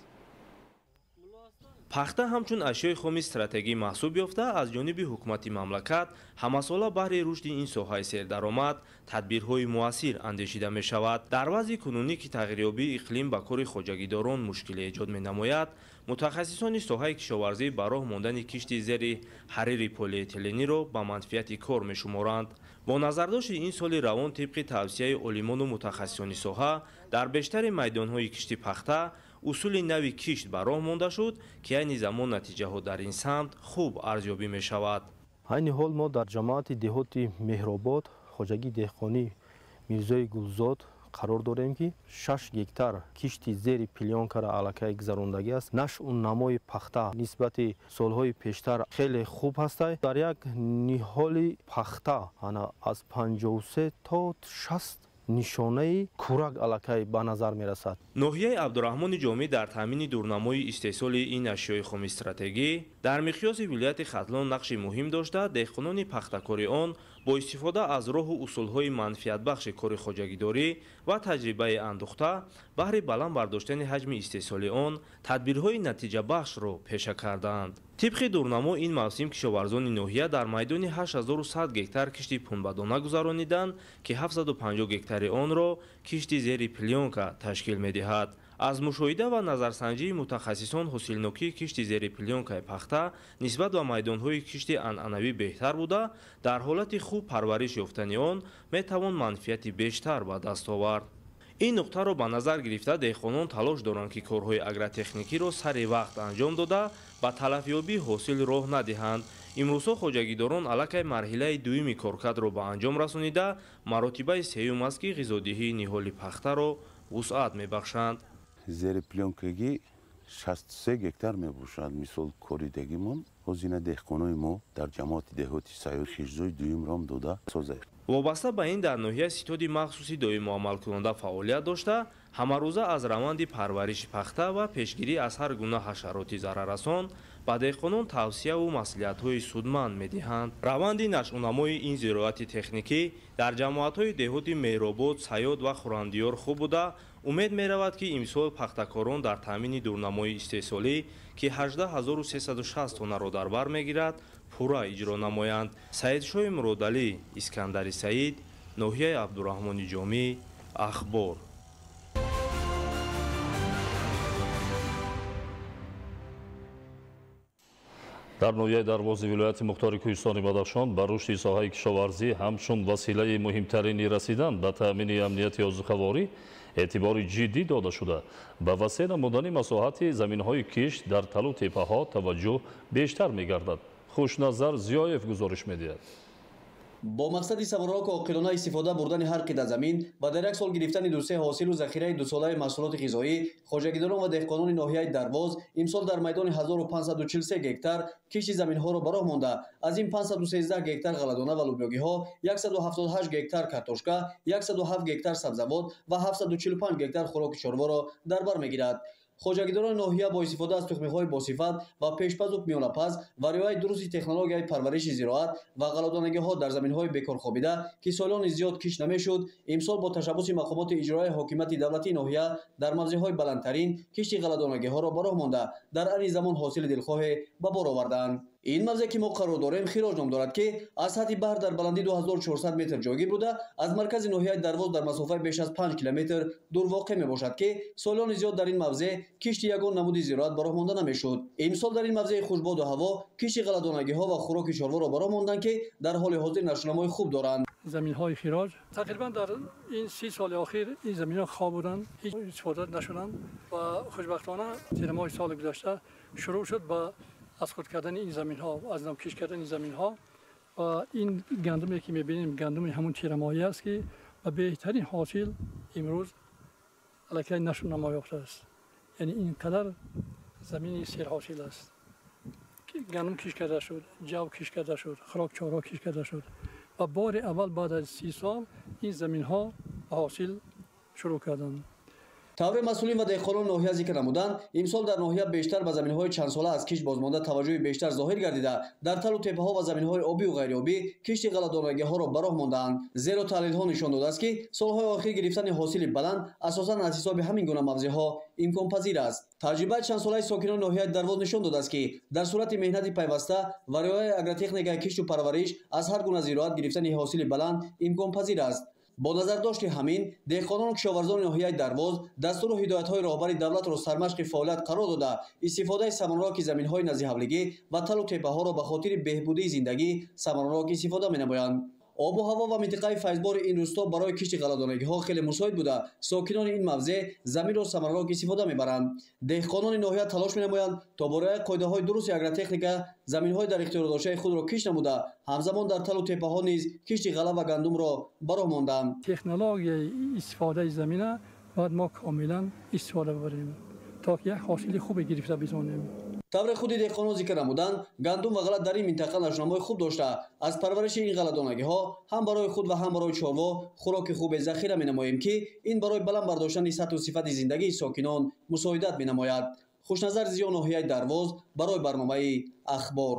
Пахта ҳамчун ашёи хоми стратегӣ маҳсуб ёфта, аз ҷониби ҳукумати мамлакат ҳамасола баҳри рушди ин соҳаи сердаромад тадбирҳои муассир андешида мешавад. Дар вазъи кунунӣ, ки тағйирёбии иқлим ба кори хоҷагидорон мушкиле эҷод менамояд, мутахассисони соҳаи кишоварзӣ ба роҳ мондани кишти зери ҳарири полиэтилениро ба манфиати кор мешуморанд. Бо назардошти ин соли равон тибқи тавсияи олимону мутахассисони соҳа дар бештари майдонҳои кишти пахта усули нави кишт ба роҳ монда шуд, ки айни замон натиҷаҳо дар ин самт хуб арзёбӣ мешавад. Айни ҳол мо дар ҷамоати деҳоти Меҳробод, хоҷагии деҳқонӣ Мирзои Гулзод қарор дорем, ки 6 гектар кишти зери плёнкаро аллакай гузарондагӣ аст. Нашъунамои пахта нисбати солҳои пештар хеле хуб ҳастай. Дар як ниҳоли пахта аз 53 то 60 нишонаи курак аллакай ба назар мерасад. Ноҳияи Абдураҳмони Ҷомӣ дар таъмини дурнамои истеҳсоли ин ашёи хоми стратегӣ дар миқёси вилояти Хатлон нақши муҳим дошта, деҳқонони пахтакори он бо истифода аз роҳу усулҳои манфиатбахши кори хоҷагидорӣ ва таҷрибаи андӯхта баҳри баланд бардоштани ҳаҷми истеҳсоли он тадбирҳои натиҷабахшро пеша кардаанд. Тибқи дурнамо ин мавсим кишоварзони ноҳия дар майдони 8100 гектар кишти пунбадона гузарониданд, ки 750 гектари онро кишти зери плёнка ташкил медиҳад. Аз мушоҳида ва назарсанҷии мутахассисон ҳосилнокии кишти зери плёнкаи пахта нисбат ба майдонҳои кишти анъанавӣ беҳтар буда, дар ҳолати хуб парвариш ёфтани он метавон манфиати бештар ба даст овард. Ин нуқтаро ба назар гирифта деҳқонон талош доранд, ки корҳои агротехникиро сари вақт анҷом дода, ба талафёбии ҳосил роҳ надиҳанд. Имрӯзҳо хоҷагидорон аллакай марҳилаи дуюми коркардро ба анҷом расонида, маротибаи сеюм аст, ки ғизодиҳии ниҳоли пахтаро вусъат мебахшанд. Зери плёнкагӣ 63 гектар мебошад. Мисол коридагимон ҳозина деҳқонои мо дар ҷамоати деҳоти Сайёд хижзои дуюмро дода созад. Вобаста ба ин дар ноҳия ситоди махсуси доимоамалкунанда фаъолият дошта, ҳамарӯза аз раванди парвариши пахта ва пешгирӣ аз ҳар гуна ҳашароти зараррасон ба деҳқонон тавсияву маслиҳатҳои судманд медиҳанд. Раванди нашъунамои ин зироати техникӣ дар ҷамоатҳои деҳоти Меҳробод, Сайёд ва Хурандиёр хуб буда, умед меравад, ки имсол пахтакорон дар таъмини дурнамои истеҳсолӣ, ки 18360 тоннаро дар бар мегирад, пурра иҷро намоянд. Саидшоҳи Муродалӣ, Искандари Саид, ноҳияи Абдураҳмони Ҷомӣ, Ахбор. Дар ноҳияи Дарвози вилояти Мухтори Кӯҳистони Бадахшон ба рушди соҳаи кишоварзӣ ҳамчун василаи муҳимтарини расидан ба таъмини амнияти озуқаворӣ эътибори ҷиддӣ дода шуда, ба васеъ намудани масоҳати заминҳои кишт дар талу теппаҳо таваҷҷӯҳ бештар мегардад. Хушназар Зиёев гузориш медиҳад. Бо мақсади самарнок оқилона истифода бурдани ҳар қида замин ва дар як сол гирифтани дусе ҳосилу захираи дусолаи маҳсулоти ғизоӣ, хоҷагидорон ва деҳқонони ноҳияи Дарвоз имсол дар майдони 1543 гектар кишти заминҳоро ба роҳ монда, аз ин 513 гектар ғалладона ва лӯбиёгиҳо, 178 гектар картошка, 107 гектар сабзавот ва 745 гектар хӯроки чорворо дар бар мегирад. Хоҷагидорони ноҳия бо истифода аз тухмиҳои босифат ва пешпазу миёнапаз ва риояи дурусти технологияи парвариши зироат ва ғалладонагиҳо дар заминҳои бекор хобида, ки солёни зиёд кишт намешуд, имсол бо ташаббуси мақомоти иҷроияи ҳокимияти давлатии ноҳия дар мавзеъҳои баландтарин кишти ғалладонагиҳоро ба роҳ монда, дар айни замон ҳосили дилхоҳе ба бор овардаанд. Ин мавзеъ, ки мо қарор дорем, Хироҷ ном дорад, ки аз сатҳи баҳр дар баландии 2400 метр ҷойгир буда, аз маркази ноҳияи Дарвоз дар масофаи беш аз 5 километр дур воқеъ мебошад, ки солёни зиёд дар ин мавзеъ кишти ягон намуди зироат ба роҳ монда намешуд. Имсол дар ин мавзеи хушбоду ҳаво кишти ғалладонагиҳо ва хӯроки чорворо ба роҳ монданд, ки дар ҳоли ҳозир нашунамои хуб доранд. Заминҳои Хироҷ тақрибан дар ин 30 соли охир ин заминҳо хоб буданд, ҳеҷ истифода нашуданд ва хушбахтона тирамоҳи соли гузашта шурӯъ шуд ба аз худ кардани ин заминҳо, аз нав кишт кардани ин заминҳо ва ин гандуме ки мебинем, гандуми ҳамон тирамоҳӣ аст, ки ба беҳтарин ҳосил имрӯз аллакай нашунамо ёфтааст. Яъне ин қадар замини серҳосил аст. Гандум кишт карда шуд, ҷав кишт карда шуд, хӯрок чорво кишт карда шуд ва бори аввал баъд аз 30 сол ин заминҳо ба ҳосил шурӯъ карданд. Тавре масъулин ва деҳқонони ноҳия зикр намуданд, имсол дар ноҳия бештар ба заминҳои чандсола аз кишт бозмонда таваҷҷӯҳи бештар зоҳир гардида, дар талу теппаҳо ва заминҳои обию ғайриобӣ кишти ғалладонагиҳоро ба роҳ мондаанд. Зеро таҳлилҳо нишон додааст, ки солҳои охир гирифтани ҳосили баланд асосан аз ҳисоби ҳамин гуна мавзеъҳо имконпазир аст. Таҷрибаи чандсолаи сокинони ноҳияи Дарвоз нишон додааст, ки дар сурати меҳнати пайваста ва риояи агротехникаи кишту парвариш аз ҳар гуна зироат гирифтани ҳосили баланд имконпазир аст. Бо назардошти ҳамин, деҳқонону кишоварзони ноҳияи Дарвоз дастуру ҳидоятҳои роҳбари давлатро сармашқи фаъолият қарор дода, истифодаи самараноки заминҳои наздиҳавлигӣ ва талу теппаҳоро ба хотири беҳбудии зиндагӣ самаранок истифода менамоянд. Обу ҳаво ва минтиқаи файзбори ин рӯсто барои кишти ғалладонагиҳо хеле мусоид буда, сокинони ин мавзеъ заминро самаранок истифода мебаранд. Деҳқонони ноҳия талош менамоянд, то бо риояи қоидаҳои дурусти агротехника заминҳои дар ихтиёрдоштаи худро кишт намуда, ҳамзамон дар талу теппаҳо низ кишти ғалла ва гандумро ба роҳ монданд. Технологияи истифодаи замина бояд мо комилан истифода бибарем, то ки як ҳосили хубе гирифта битонем. Тавре худи деҳқонон зикр намуданд, гандум ва ғалла дар ин минтақа нашунамои хуб дошта, аз парвариши ин ғалладонагиҳо ҳам барои худ ва ҳам барои чорво хӯроки хубе захира менамоем, ки ин барои баланд бардоштани сатҳу сифати зиндагии сокинон мусоидат менамояд. Хушназар Зиё, ноҳияи Дарвоз, барои барномаи Ахбор.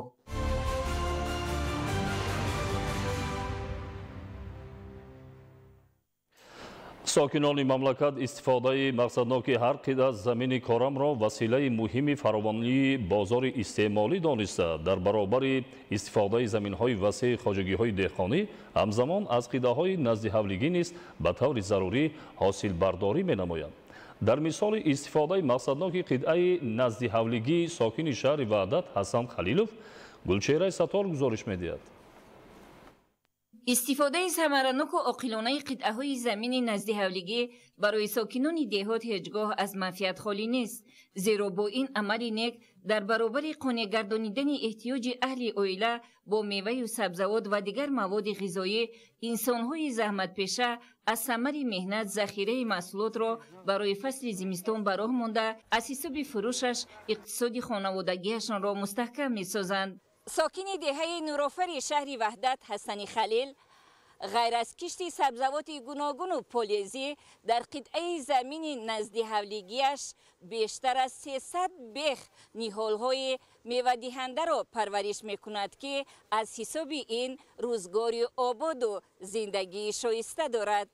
Сокинони мамлакат истифодаи мақсадноки ҳар қитъа замини корамро василаи муҳими фаровонии бозори истеъмолӣ дониста, дар баробари истифодаи заминҳои васеи хоҷагиҳои деҳқонӣ ҳамзамон аз қитъаҳои наздиҳавлигӣ низ ба таври зарурӣ ҳосилбардорӣ менамоянд. Дар мисоли истифодаи мақсадноки қитъаи наздиҳавлигии сокини шаҳри Ваҳдат Ҳасан Халилов Гулчеҳраи Саттор гузориш медиҳад. Истифодаи самараноку оқилонаи қитъаҳои замини наздиҳавлигӣ барои сокинони деҳот ҳеҷ гоҳ аз манфиат холӣ нест, зеро бо ин амали нек дар баробари қонеъгардонидани эҳтиёҷи аҳли оила бо меваю сабзавот ва дигар маводи ғизоӣ, инсонҳои заҳматпеша аз самари меҳнат захираи маҳсулотро барои фасли зимистон ба роҳ монда, аз ҳисоби фурӯшаш иқтисоди хонаводагиашонро мустаҳкам месозанд. Сокини деҳаи Нурофари шаҳри Ваҳдат Ҳасани Халил ғайр аз кишти сабзавоти гуногуну полезӣ дар қитъаи замини наздиҳавлигиаш бештар аз 300 бех ниҳолҳои мевадиҳандаро парвариш мекунад, ки аз ҳисоби ин рӯзгори ободу зиндагии шоиста дорад.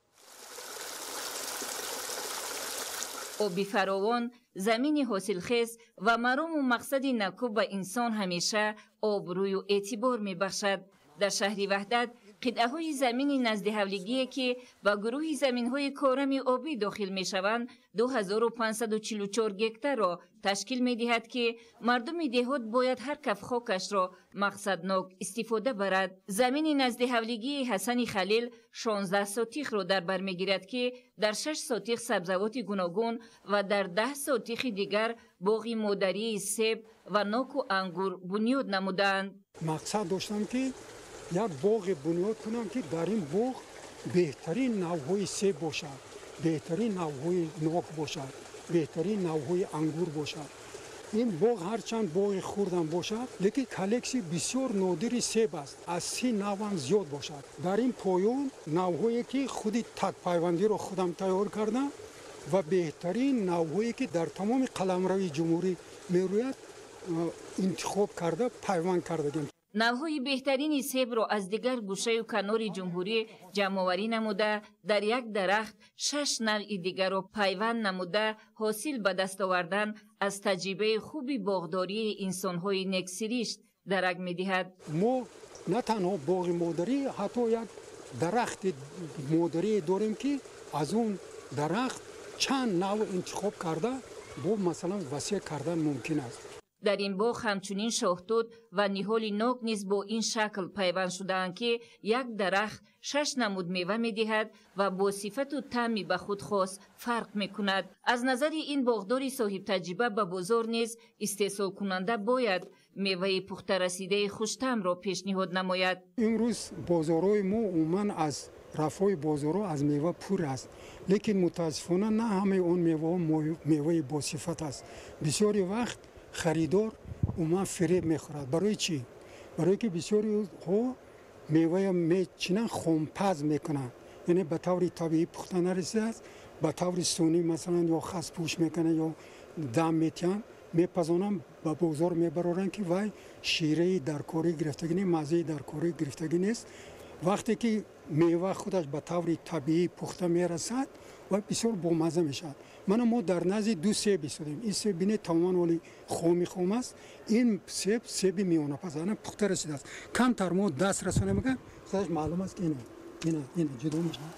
Оби фаровон, замини ҳосилхез ва марому мақсади накӯ ба инсон ҳамеша обрӯю эътибор мебахшад. Дар шаҳри Ваҳдат қитъаҳои замини наздиҳавлигие, ки ба гурӯҳи заминҳои корами обӣ дохил мешаванд, 2544 гектарро ташкил медиҳад, ки мардуми деҳот бояд ҳар каф хокашро мақсаднок истифода барад. Замини наздиҳавлигии Ҳасани Халил 16 сотихро дар бар мегирад, ки дар 6 сотих сабзавоти гуногун ва дар 10 сотихи дигар боғи модарии себ ва ноку ангур бунёд намудаанд. Мақсад доштам, ки як боғе бунёд кунам, ки дар ин боғ беҳтарин навъҳои себ бошад, беҳтарин навъҳои нок бошад, беҳтарин навъҳои ангур бошад. Ин боғ ҳарчанд боғи хурдам бошад, лекин коллексияи бисёр нодири себ аст, аз 30 навъам зиёд бошад. Дар ин поён навъҳое, ки худи такпайвандиро худам тайёр кардам, ва беҳтарин навъҳое ки дар тамоми қаламрави ҷумҳурӣ мерӯяд интихоб карда пайванд кардагем. Навъҳои беҳтарини себро аз дигар гӯшаю канори ҷумҳурӣ ҷамъоварӣ намуда, дар як дарахт 6 навъи дигарро пайванд намуда, ҳосил ба даст овардан аз таҷрибаи хуби боғдории инсонҳои нексиришт дарак медиҳад. Мо на танҳо боғи модарӣ, ҳатто як дарахти модарие дорем, ки аз он дарахт чанд навъ интихоб карда бо масалан васеъ кардан мумкин аст. Дар ин боғ ҳамчунин шоҳтут ва ниҳоли нок низ бо ин шакл пайванд шудаанд, ки як дарахт 6 намуд мева медиҳад ва бо сифату таъми ба худ хос фарқ мекунад. Аз назари ин боғдори соҳибтаҷриба ба бозор низ истеҳсолкунанда бояд меваи пухтарасидаи хуштаъмро пешниҳод намояд. Имрӯз бозорҳои мо умуман аз рафҳои бозорҳо аз мева пур аст, лекин мутаассифона на ҳамаи он меваҳо меваи босифат аст. Бисёри вақт харидор умуман фиреб мехӯрад. Барои чӣ? Барое ки бисёриҳо мевая мечинанд, хомпаз мекунанд, яъне ба таври табиӣ пухта нарасидааст, ба таври сунъӣ масалан ё хаспӯш мекунанд ё дам метиҳанд, мепазонанд, ба бозор мебароранд, ки вай шираи даркорӣ гирифтагӣ нест, маззаи даркорӣ гирифтагӣ нест. Вақте ки мева худаш ба таври табиӣ пухта мерасад, вай бисёр бомазза мешавад. Мана мо дар назди 2 себ истодем. Ин себ бинед тамоман оли хоми хом аст. Ин себ себи миёнапаз, ана пухта расидааст. Камтар мо даст расонем, агар худаш маълум аст, ки ина ина ҷудо мешавад.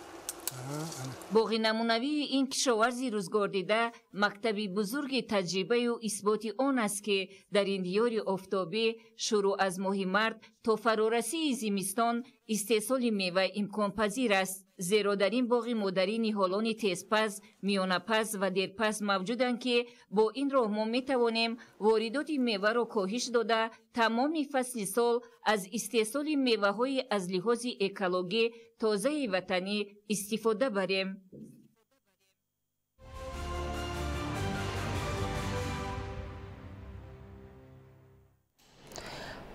Боғи намунавии ин кишоварзи рӯзгордида мактаби бузурги таҷрибаю исботи он аст, ки дар ин диёри офтобӣ шурӯъ аз моҳи март то фарорасии зимистон истеҳсоли мева имконпазир аст. Зеро дар ин боғи модарӣ ниҳолони тезпаз, миёнапаз ва дерпаз мавҷуданд, ки бо ин роҳ мо метавонем воридоти меваро коҳиш дода, тамоми фасли сол аз истеҳсоли меваҳои аз лиҳози экологӣ тозаи ватанӣ истифода барем.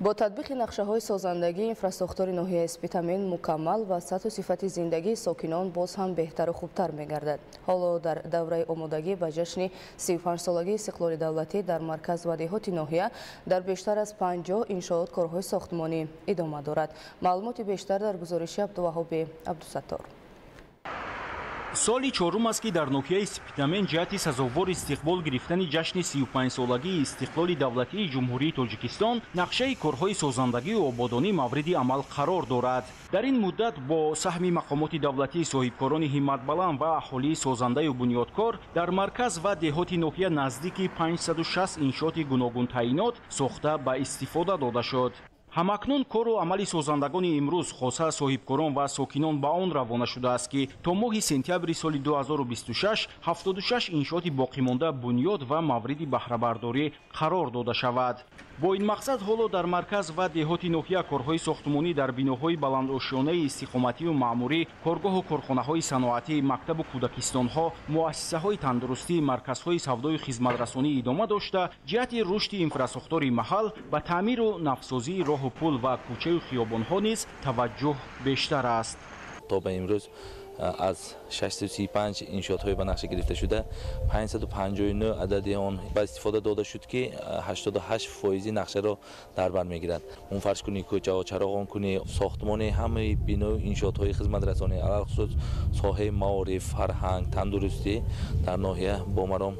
Бо татбиқи нақшаҳои созандагӣ инфрасохтори ноҳияи Спитамен мукаммал ва сатҳу сифати зиндагии сокинон боз ҳам беҳтару хубтар мегардад. Ҳоло дар давраи омодагӣ ба ҷашни 35-солагии истиқлоли давлатӣ дар марказ ва деҳоти ноҳия дар бештар аз 50 иншоот корҳои сохтмонӣ идома дорад. Маълумоти бештар дар гузориши Абдуваҳоби Абдусаттор. Соли чорум аст, ки дар ноҳияи Спитамен ҷиҳати сазовор истиқбол гирифтани ҷашни 35-солагии истиқлоли давлатии Ҷумҳурии Тоҷикистон нақшаи корҳои созандагию ободонӣ мавриди амал қарор дорад. Дар ин муддат бо саҳми мақомоти давлатии соҳибкорони ҳимматбаланд ва аҳолии созандаю бунёдкор дар марказ ва деҳоти ноҳия наздики 560 иншооти гуногунтаъинот сохта ба истифода дода шуд. Ҳамакнун кору амали созандагони имрӯз, хоса соҳибкорон ва сокинон, ба он равона шудааст, ки то моҳи сентябри соли 2026 76 иншооти боқимонда бунёд ва мавриди баҳрабардорӣ қарор дода шавад. Бо ин мақсад ҳоло дар марказ ва деҳоти ноҳия корҳои сохтмонӣ дар биноҳои баландошёнаи истиқоматию маъмурӣ, коргоҳу корхонаҳои саноатӣ, мактабу кӯдакистонҳо, муассисаҳои тандурустӣ, марказҳои савдою хизматрасонӣ идома дошта, ҷиҳати рушди инфрасохтори маҳал ба таъмиру навсозии роҳу пул ва кӯчаю хиёбонҳо низ таваҷҷӯҳ бештар аст. То ба имрӯз аз 635 иншоотҳои ба нақша гирифта шуда 559 адади он ба истифода дода шуд, ки 88% нақшаро дар бар мегирад. Мунфаршкунии кӯчаҳо, чароғонкунӣ, сохтмони ҳамаи биною иншоотҳои хизматрасонӣ, алалхусус соҳаи маориф, фарҳанг, тандурустӣ дар ноҳия бо маром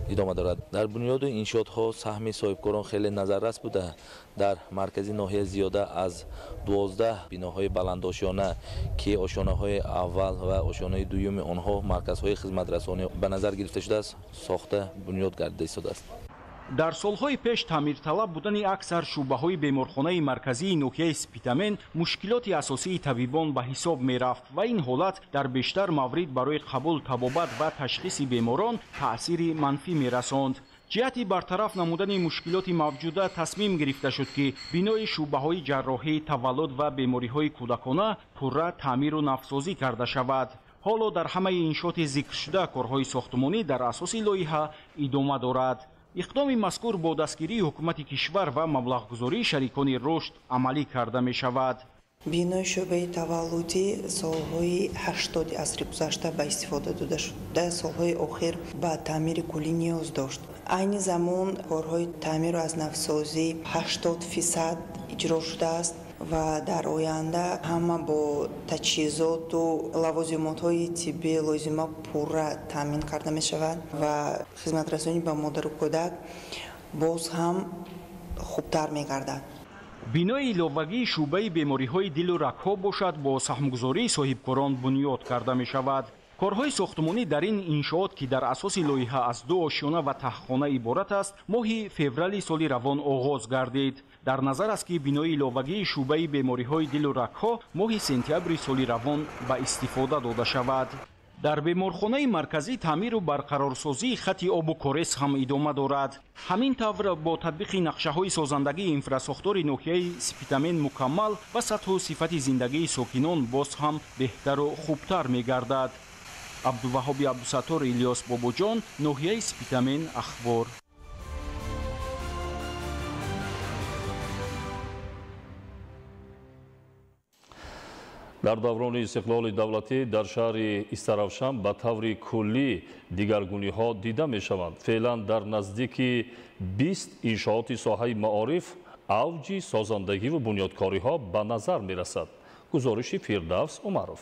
идома дорад. Дар бунёду иншоотҳо саҳми соҳибкорон хеле назаррас буда, дар маркази ноҳия зиёда аз 12 биноҳои баландошёна, ки ошёнаҳои аввал ва ошёнаи дуюми онҳо марказҳои хизматрасонӣ ба назар гирифта шудааст, сохта бунёд гардида истодааст. Дар солҳои пеш таъмирталаб будани аксар шӯъбаҳои беморхонаи марказии ноҳияи Спитамен мушкилоти асосии табибон ба ҳисоб мерафт ва ин ҳолат дар бештар маврид барои қабул, табобат ва ташхиси беморон таъсири манфӣ мерасонд. Ҷиҳати бартараф намудани мушкилоти мавҷуда тасмим гирифта шуд, ки бинои шӯъбаҳои ҷарроҳӣ, таваллуд ва бемориҳои кӯдакона пурра таъмиру навсозӣ карда шавад. Ҳоло дар ҳамаи иншооти зикршуда корҳои сохтмонӣ дар асоси лоиҳа идома дорад. Иқдоми мазкур бо дастгирии ҳукумати кишвар ва маблағгузории шарикони рушд амалӣ карда мешавад. Бинои шӯъбаи таваллудӣ солҳои 80 асри гузашта ба истифода дода шуда, солҳои охир ба таъмири куллӣ ниёз дошт. Айни замон корҳои таъмиру аз навсозӣ 80% иҷро шудааст ва дар оянда ҳама бо таҷҳизоту лавозимотҳои тиббии лозима пурра таъмин карда мешавад ва хизматрасонӣ ба модару кӯдак боз ҳам хубтар мегардад. Бинои иловагии шӯъбаи бемориҳои дилу рагҳо бошад бо саҳмгузории соҳибкорон бунёд карда мешавад. Корҳои сохтмонӣ дар ин иншоот, ки дар асоси лоиҳа аз 2 ошёна ва таҳхона иборат аст, моҳи феврали соли равон оғоз гардид. Дар назар аст, ки бинои иловагии шӯъбаи бемориҳои дилу рагҳо моҳи сентябри соли равон ба истифода дода шавад. Дар беморхонаи марказӣ таъмиру барқарорсозии хати обу корес ҳам идома дорад. Ҳамин тавр бо татбиқи нақшаҳои созандагии инфрасохтори ноҳияи Спитамен мукаммал ва сатҳу сифати зиндагии сокинон боз ҳам беҳтару хубтар мегардад. Абдуваҳоби Абдусаттор, Илёс Бобоҷон, ноҳияи Спитамен, Ахбор. Дар даврони истиқлоли давлатӣ дар шаҳри Истаравшан ба таври куллӣ дигаргуниҳо дида мешаванд. Феълан дар наздики 20 иншооти соҳаи маориф авҷи созандагиву бунёдкориҳо ба назар мерасад. Гузориши Фирдавс Умаров.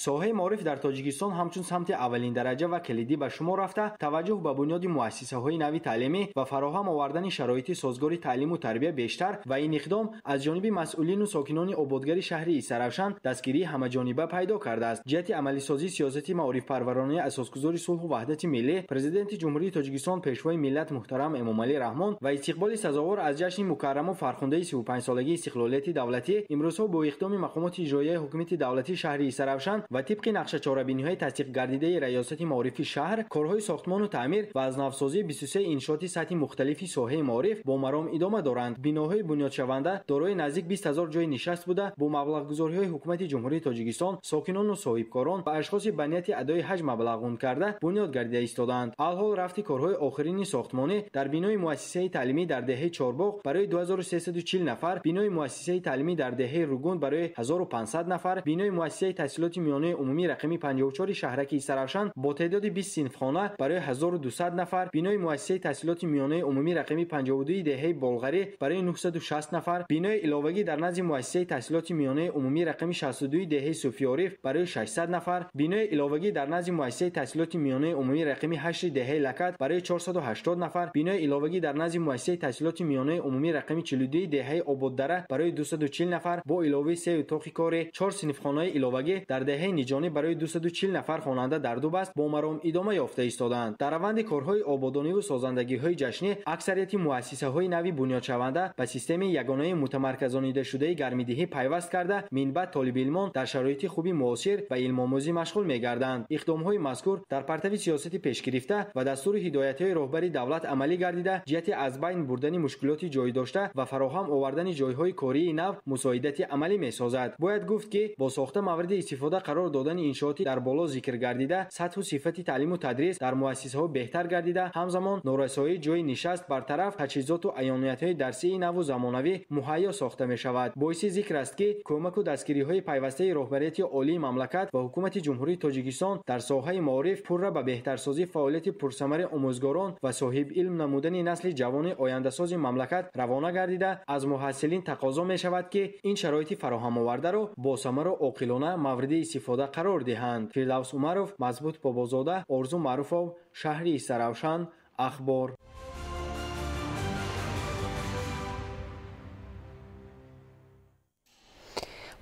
Соҳаи маориф дар Тоҷикистон ҳамчун самти аввалин дараҷа ва калидӣ ба шумор рафта, таваҷҷӯҳ ба бунёди муассисаҳои нави таълимӣ ва фароҳам овардани шароити созгори таълиму тарбия бештар ва ин иқдом аз ҷониби масъулину сокинони ободгари шаҳри Истаравшан дастгирии ҳамаҷониба пайдо кардааст. Ҷиҳати амалисозии сиёсати маорифпарваронаи асосгузори сулҳу ваҳдати миллӣ, Президенти Ҷумҳурии Тоҷикистон, Пешвои миллат муҳтарам Эмомалӣ Раҳмон ва истиқболи сазовор аз ҷашни мукарраму фархундаи 35-солагии истиқлолияти давлатӣ, имрӯзҳо бо иқдоми мақомоти иҷроияи ҳукумати давлатии шаҳри Истаравшан ва тибқи нақшачорабиниҳои тасдиқгардидаи раёсати маорифи шаҳр, корҳои сохтмону таъмир ва аз навсозии 23 иншооти сатҳи мухталифи соҳаи маориф бо маром идома доранд. Биноҳои бунёдшаванда дорои наздик 20 000 ҷойи нишаст буда, бо маблағгузориҳои ҳукумати Ҷумҳурии Тоҷикистон, сокинону соҳибкорон ва ашхоси ба нияти адои ҳаҷ маблағ карда бунёд гардида истодаанд. Алҳол рафти корҳои охирини сохтмонӣ дар бинои муассисаи таълимӣ дар деҳаи Чорбоғ барои 2340 нафар, бинои муассисаи таълимӣ дар деҳаи Ругун барои 1500 нафар, бинои муассисаи таҳсилоти миёнаи умумӣ рақами 54 шаҳраки Истаравшан бо теъдоди 20 синфхона барои 1200 нафар, бинои муассисаи таҳсилоти миёнаи умумӣ рақами 52 деҳаи Болғарӣ барои 960 нафар, бинои иловагӣ дар назди муассисаи таҳсилоти миёнаи умумӣ рақами 62 деҳаи Суфиёриф барои 600 нафар, бинои иловагӣ дар назди муассисаи таҳсилоти миёнаи умумӣ рақами 8 деҳаи Лакат барои 480 нафар, бинои иловагӣ дар назди муассисаи таҳсилоти миёнаи умумӣ рақами 42 деҳаи Ободдара барои 240 нафар бо иловаи 3 утоқи корӣ, 4 синфхонаи иловагӣ дар деҳаи Ниҷонӣ барои 240 нафар хонанда дар ду баст бо маром идома ёфта истодаанд. Дар раванди корҳои ободониву созандагиҳои ҷашнӣ аксарияти муассисаҳои нави бунёдшаванда ба системаи ягонаи мутамарказонидашудаи гармидиҳӣ пайваст карда, минбаъд толибилмон дар шароити хуби муосир ва илмомӯзӣ машғул мегарданд. Иқдомҳои мазкур дар партави сиёсати пешгирифта ва дастуру ҳидоятҳои роҳбари давлат амалӣ гардида, ҷиҳати аз байн бурдани мушкилоти ҷой дошта ва фароҳам овардани ҷойҳои кории нав мусоидати амалӣ месозад. Бояд гуфт, ки бо сохта мавриди истифода қарор додани иншооти дар боло зикр гардида, сатҳу сифати таълиму тадрис дар муассисаҳо беҳтар гардида, ҳамзамон норасоии ҷойи нишаст бартараф, таҷҳизоту аёниятҳои дарсии наву замонавӣ муҳайё сохта мешавад. Боиси зикр аст, ки кӯмаку дастгириҳои пайвастаи роҳбарияти олии мамлакат ва ҳукумати Ҷумҳурии Тоҷикистон дар соҳаи маориф пурра ба беҳтарсозии фаъолияти пурсамари омӯзгорон ва соҳибилм намудани насли ҷавони ояндасози мамлакат равона гардида, аз муҳассилин тақозо мешавад, ки ин шароити фароҳамовардаро бо самару оқилона мавриди истифода қарор диҳанд. Фирдавс Умаров, Мазбут Бобозода, Орзу Маъруфов, шаҳри Истаравшан, Ахбор.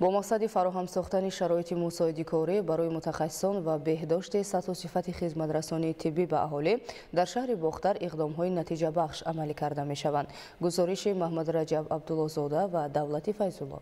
Бо мақсади фароҳам сохтани шароити мусоиди корӣ барои мутахассисон ва беҳдошти сатҳу сифати хизматрасонии тиббӣ ба аҳолӣ дар шаҳри Бохтар иқдомҳои натиҷабахш амалӣ карда мешаванд. Гузориши Маҳмадраҷаб Абдуллозода ва Давлати Файзулло.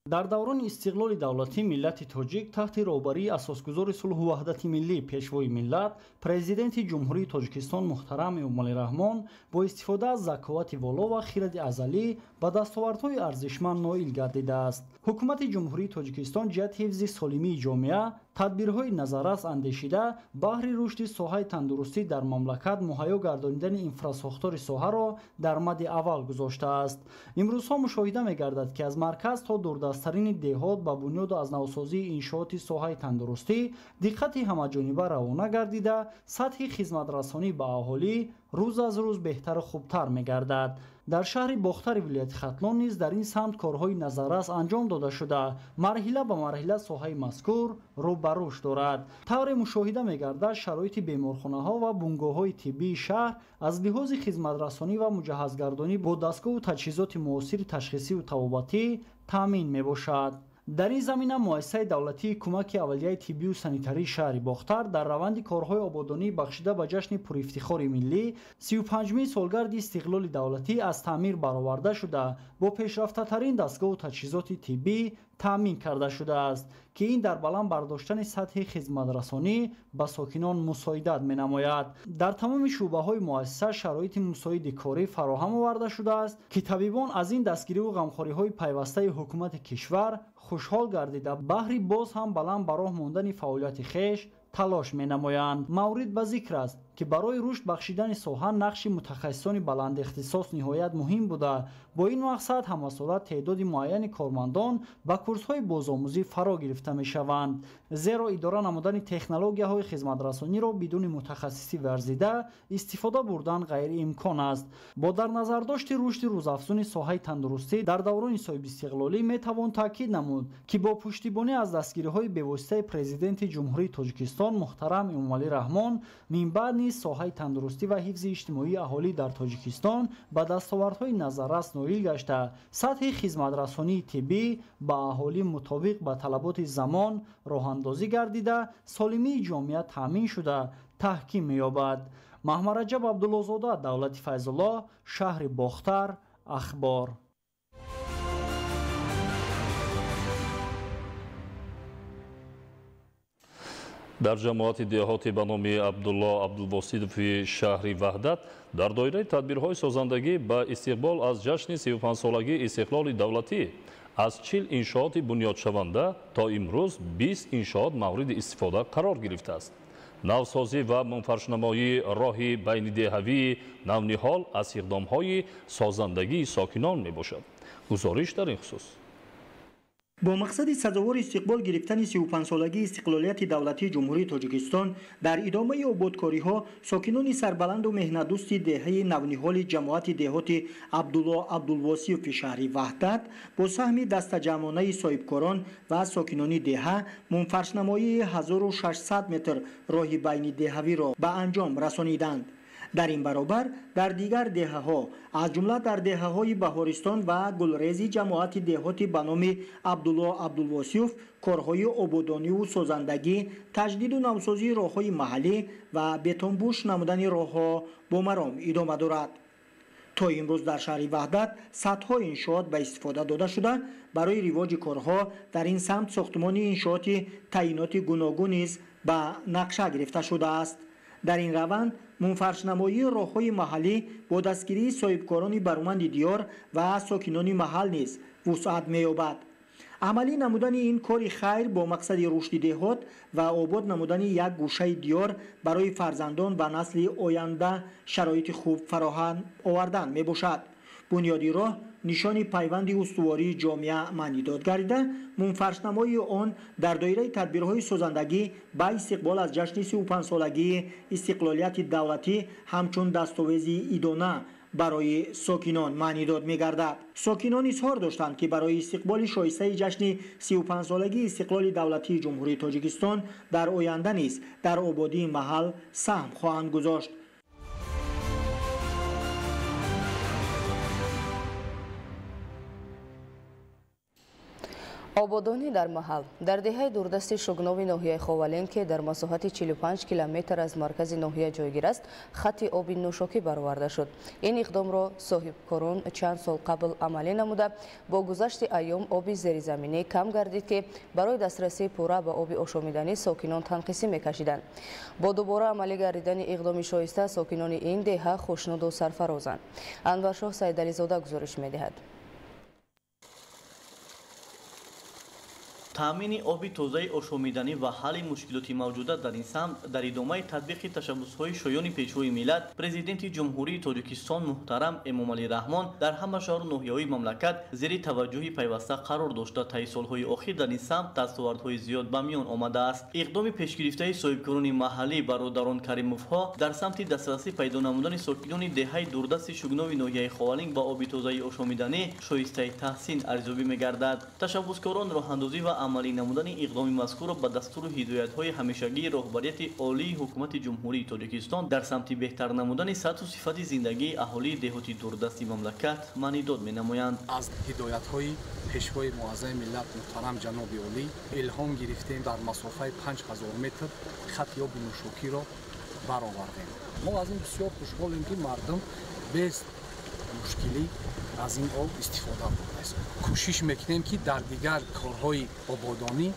Дар даврони истиқлоли давлатӣ миллати тоҷик таҳти роҳбарии асосгузори сулҳу ваҳдати миллӣ, Пешвои миллат, Президенти Ҷумҳурии Тоҷикистон муҳтарам Эмомалӣ Раҳмон бо истифода аз заковати воло ва хиради азалӣ ба дастовардҳои арзишманд ноил гардидааст. Ҳукумати Ҷумҳурии Тоҷикистон ҷиҳати ҳифзи солимии ҷомеа, Тадбирҳои назаррас андешида баҳри рушди соҳаи тандурустӣ дар мамлакат муҳайё гардонидани инфрасохтори соҳаро дар мадди аввал гузоштааст. Имрӯзҳо мушоҳида мегардад, ки аз марказ то дурдасттарини деҳот ба бунёду аз навсозии иншооти соҳаи тандурустӣ диққати ҳамаҷониба равона гардида, сатҳи хизматрасонӣ ба аҳолӣ рӯз аз рӯз беҳтару хубтар мегардад. Дар шаҳри Бохтари вилояти Хатлон низ дар ин самт корҳои назаррас анҷом дода шуда, марҳила ба марҳила соҳаи мазкур рӯ ба рушд дорад. Тавре мушоҳида мегардад, шароити беморхонаҳо ва бунгоҳҳои тиббии шаҳр аз лиҳози хизматрасонӣ ва муҷаҳҳазгардонӣ бо дастгоҳу таҷҳизоти муосири ташхисиву табобатӣ таъмин мебошад. Дар ин замина муассисаи давлатии кӯмаки аввалияи тиббию санитарии шаҳри Бохтар дар раванди корҳои ободонӣ бахшида ба ҷашни пурифтихори миллӣ 35-мин солгарди истиқлоли давлатӣ аз таъмир бароварда шуда, бо пешрафтатарин дастгоҳу таҷҳизоти тиббӣ таъмин карда шудааст, ки ин дар баланд бардоштани сатҳи хизматрасонӣ ба сокинон мусоидат менамояд. Дар тамоми шӯъбаҳои муассиса шароити мусоиди корӣ фароҳам оварда шудааст, ки табибон аз ин дастгириву ғамхориҳои пайвастаи ҳукумати кишвар хушҳол гардида, баҳри боз ҳам баланд ба роҳ мондани фаъолияти хеш талош менамоянд. Маврид ба зикр аст, ки барои рушд бахшидани соҳа нақши мутахассисони баландихтисос ниҳоят муҳим буда, бо ин мақсад ҳамасола теъдоди муайяни кормандон ба курсҳои бозомӯзӣ фаро гирифта мешаванд. Зеро идора намудани технологияҳои хизматрасониро бидуни мутахассиси варзида истифода бурдан ғайриимкон аст. Бо дар назардошти рушди рӯзафзуни соҳаи тандурустӣ дар даврони соҳибистиқлолӣ метавон таъкид намуд, ки бо пуштибонӣ аз дастгириҳои бевоситаи Президенти Ҷумҳурии Тоҷикистон муҳтарам Эмомалӣ Раҳмон минбаъд низ соҳаи тандурустӣ ва ҳифзи иҷтимоии аҳолӣ дар Тоҷикистон ба дастовардҳои назаррас ноил гашта, сатҳи хизматрасонии тиббӣ ба аҳолӣ мутобиқ ба талаботи замон роҳандозӣ гардида, солимии ҷомеа таъмин шуда таҳким меёбад. Маҳмараҷаб Абдуллозода, Давлати Файзуллоҳ, шаҳри Бохтар, Ахбор. Дар ҷамоати деҳоти ба номи Абдулло Абдулвосидови шаҳри Ваҳдат дар доираи тадбирҳои созандагӣ ба истиқбол аз ҷашни 35-солагии истиқлоли давлатӣ аз 40 иншооти бунёдшаванда то имрӯз 20 иншоот мавриди истифода қарор гирифтааст. Навсозӣ ва мунфаршнамоии роҳи байнидеҳавии Навниҳол аз иқдомҳои созандагии сокинон мебошад. Гузориш дар ин хусус. Бо мақсади сазовори истиқбол гирифтани 35-солагии истиқлолияти давлатии Ҷумҳурии Тоҷикистон дар идомаи ободкориҳо сокинони сарбаланду меҳнатдӯсти деҳаи Навниҳоли ҷамоати деҳоти Абдулло Абдулвосиёви шаҳри Ваҳдат бо саҳми дастаҷамъонаи соҳибкорон ва сокинони деҳа мунфаршнамоии 1600 метр роҳи байнидеҳавиро ба анҷом расониданд. Дар ин баробар дар дигар деҳаҳо, аз ҷумла дар деҳаҳои Баҳористон ва Гулрези ҷамоати деҳоти ба номи Абдулло Абдулвосиёв корҳои ободониву созандагӣ, таҷдиду навсозии роҳҳои маҳаллӣ ва бетонбуш намудани роҳҳо бо маром идома дорад. То имрӯз дар шаҳри Ваҳдат садҳо иншоот ба истифода дода шуда, барои ривоҷи корҳо дар ин самт сохтмони иншооти таъиноти гуногун низ ба нақша гирифта шудааст. Дар ин раванд мунфаршнамоии роҳҳои маҳаллӣ бо дастгирии соҳибкорони бароманди диёр ва сокинони маҳал низ вусъат меёбад. Амалӣ намудани ин кори хайр бо мақсади рушди деҳот ва обод намудани як гӯшаи диёр барои фарзандон ва насли оянда шароити хуб фароҳам овардан мебошад. Бунёди роҳ нишони пайванди устувории ҷомеа маънидод гардида, мунфаршнамоии он дар доираи тадбирҳои созандагӣ ба истиқбол аз ҷашни 35-солагии истиқлолияти давлатӣ ҳамчун дастовези идона барои сокинон маънидод мегардад. Сокинон изҳор доштанд, ки барои истиқболи шоистаи ҷашни 35-солагии истиқлоли давлатии Ҷумҳурии Тоҷикистон дар оянда низ дар ободии маҳал саҳм хоҳанд гузошт. Ободонӣ дар маҳал. Дар деҳаи дурдасти Шугнови ноҳияи Ховалинг, ки дар масоҳати 45 километр аз маркази ноҳия ҷойгир аст, хати оби нӯшокӣ бароварда шуд. Ин иқдомро соҳибкорон чанд сол қабл амалӣ намуда, бо гузашти айём оби зеризаминӣ кам гардид, ки барои дастрасии пурра ба оби ошомиданӣ сокинон танқисӣ мекашиданд. Бо дубора амалӣ гардидани иқдоми шоиста сокинони ин деҳа хушнуду сарфарозанд. Анваршоҳ Сайдализода гузориш медиҳад. Таъмини оби тозаи ошомиданӣ ва ҳалли мушкилоти мавҷуда дар ин самт дар идомаи татбиқи ташаббусҳои шоёни Пешвои миллат, Президенти Ҷумҳурии Тоҷикистон муҳтарам Эмомалӣ Раҳмон дар ҳама шаҳру ноҳияҳои мамлакат зери таваҷҷӯҳи пайваста қарор дошта, таи солҳои охир дар ин самт дастовардҳои зиёд ба миён омадааст. Иқдоми пешгирифтаи соҳибкорони маҳаллӣ бародарон Каримовҳо дар самти дастрасӣ пайдо намудани сокинони деҳаи дурдасти Шугнови ноҳияи Ховалинг ба оби тозаи ошомиданӣ шоистаи таҳсин арзёбӣ мегардад. Ташаббускорон роҳандозӣ ва амалӣ намудани иқдоми мазкурро ба дастуру ҳидоятҳои ҳамешагии роҳбарияти олии ҳукумати Ҷумҳурии Тоҷикистон дар самти беҳтар намудани сатҳу сифати зиндагии аҳолии деҳоти дурдасти мамлакат маънидод менамоянд. Аз ҳидоятҳои Пешвои муаззами миллат муҳтарам ҷаноби олӣ илҳом гирифтем, дар масофаи 5000 метр хати оби нӯшокиро баровардем. Мо аз ин бисёр хушҳолем, ки мардум без мушкилӣ аз ин об истифода бурдааст. Кӯшиш мекунем, ки дар дигар корҳои ободонӣ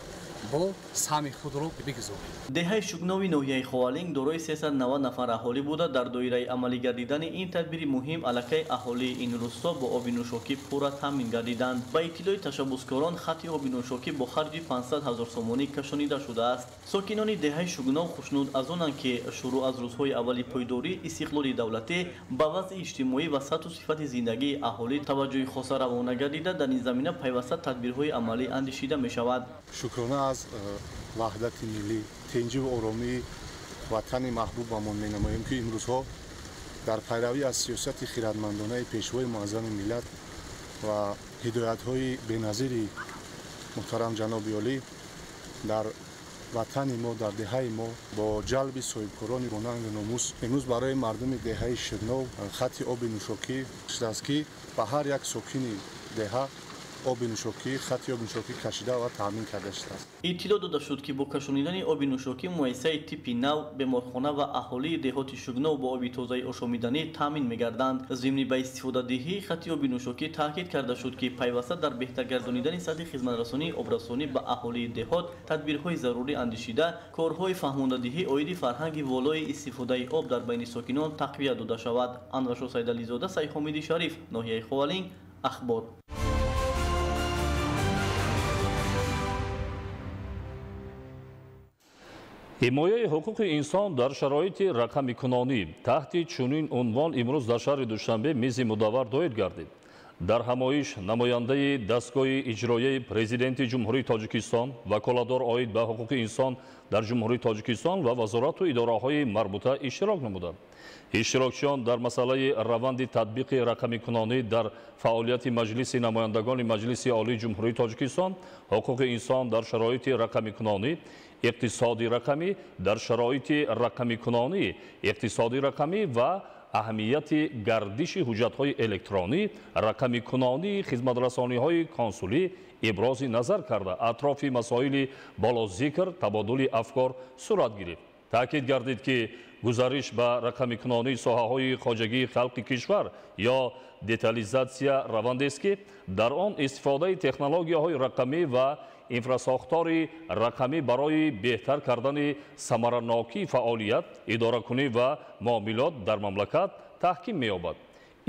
бо саҳми худро бигузорем. Деҳаи Шугнови ноҳияи Ховалинг дорои 390 нафар аҳолӣ буда, дар доираи амалӣ гардидани ин тадбири муҳим аллакай аҳолии ин рӯсто бо оби нӯшокӣ пурра таъмин гардиданд. Ба иттилои ташаббускорон, хати оби нӯшокӣ бо харҷи 500 ҳазор сомонӣ кашонида шудааст. Сокинони деҳаи Шугнов хушнуд аз онанд, ки шурӯъ аз рӯзҳои аввали пойдории истиқлоли давлатӣ ба вазъи иҷтимоӣ ва сатҳу сифати зиндагии аҳолӣ таваҷҷӯҳи хоса равона гардида, дар ин замина пайваста тадбирҳои амалӣ андешида мешавад. Шукрона аз ваҳдати миллӣ, тинҷиву оромии ватани маҳбубамон менамоем, ки имрӯзҳо дар пайравӣ аз сиёсати хиратмандонаи Пешвои муаззами миллат ва ҳидоятҳои беназири муҳтарам ҷаноби олӣ дар ватани мо, дар деҳаи мо бо ҷалби соҳибкорони бонангу номус имрӯз барои мардуми деҳаи Ширнов хати оби нӯшокӣ шудааст, ки ба ҳар як сокини деҳа оби нӯшокӣ, хати оби нӯшокӣ кашида ва таъмин карда шудааст. Иттилоъ дода шуд, ки бо кашонидани оби нӯшокӣ муассисаи типи нав, беморхона ва аҳолии деҳоти Шугнов бо оби тозаи ошомиданӣ таъмин мегарданд. Зимни ба истифодадиҳии хати оби нӯшокӣ таъкид карда шуд, ки пайваста дар беҳтар гардонидани сатҳи хизматрасонии обрасонӣ ба аҳолии деҳот тадбирҳои зарурӣ андешида, корҳои фаҳмондадиҳӣ оиди фарҳанги волои истифодаи об дар байни сокинон тақвият дода шавад. Анваршо Сайдализода, Сайҳомиди Шариф, ноҳияи Ховалинг, Ахбор. Ҳимояи ҳуқуқи инсон дар шароити рақамикунонӣ таҳти чунин унвон имрӯз дар шаҳри Душанбе мизи мудаввар доир гардид. Дар ҳамоиш намояндаи дастгоҳи иҷроияи Президенти Ҷумҳурии Тоҷикистон, ваколатдор оид ба ҳуқуқи инсон дар Ҷумҳурии Тоҷикистон ва вазорату идораҳои марбута иштирок намуданд. Иштирокчиён дар масъалаи раванди татбиқи рақамикунонӣ дар фаъолияти Маҷлиси намояндагони Маҷлиси Олии Ҷумҳурии Тоҷикистон, ҳуқуқи инсон дар шароити рақамикунонӣ, иқтисоди рақамӣ дар шароити рақамикунонӣ, иқтисоди рақамӣ ва аҳамияти гардиши ҳуҷҷатҳои электронӣ, рақамикунонии хизматрасониҳои консулӣ ибрози назар карда, атрофи масоили болозикр табодули афкор сурат гирифт. Таъкид гардид, ки гузариш ба рақамикунонии соҳаҳои хоҷагии халқи кишвар ё детализатсия равандест, ки дар он истифодаи технологияҳои рақамӣ ва инфрасохтори рақамӣ барои беҳтар кардани самаранокии фаъолият, идоракунӣ ва муомилот дар мамлакат таҳким меёбад.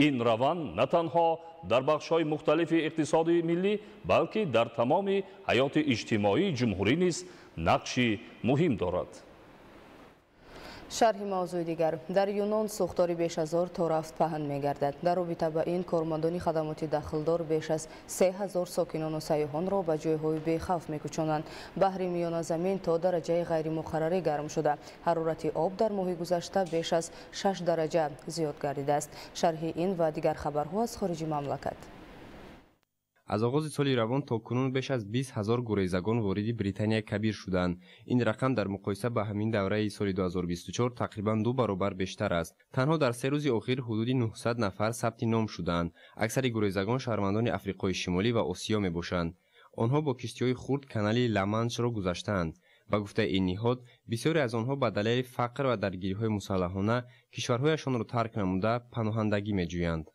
Ин раванд на танҳо дар бахшҳои мухталифи иқтисоди миллӣ, балки дар тамоми ҳаёти иҷтимоии ҷумҳурӣ низ нақши муҳим дорад. Шарҳи мавзӯи дигар. Дар Юнон сӯхтори бешазор то рафт паҳн мегардад. Дар робита ба ин кормандони хадамоти дахлдор беш аз 3000 сокинону сайёҳонро ба ҷойҳои бехавф мекӯчонанд. Баҳри Миёназамин то дараҷаи ғайримуқаррарӣ гарм шуда. Ҳарорати об дар моҳи гузашта беш аз 6 дараҷа зиёд гардидааст. Шарҳи ин ва дигар хабарҳо аз хориҷи мамлакат. Аз оғози соли равон то кунун беш аз 20 ҳазор гурезагон вориди Британияи Кабир шуданд. Ин рақам дар муқоиса ба ҳамин давраи соли 2024 тақрибан 2 баробар бештар аст. Танҳо дар 3 рӯзи охир ҳудуди 900 нафар сабти ном шуданд. Аксари гурезагон шаҳрвандони Африқои Шимолӣ ва Осиё мебошанд. Онҳо бо киштиҳои хурд канали Ла-Маншро гузаштаанд. Ба гуфтаи ин ниҳод, бисёре аз онҳо ба далели фақр ва даргириҳои мусаллаҳона кишварҳояшонро тарк намуда паноҳандагӣ меҷӯянд.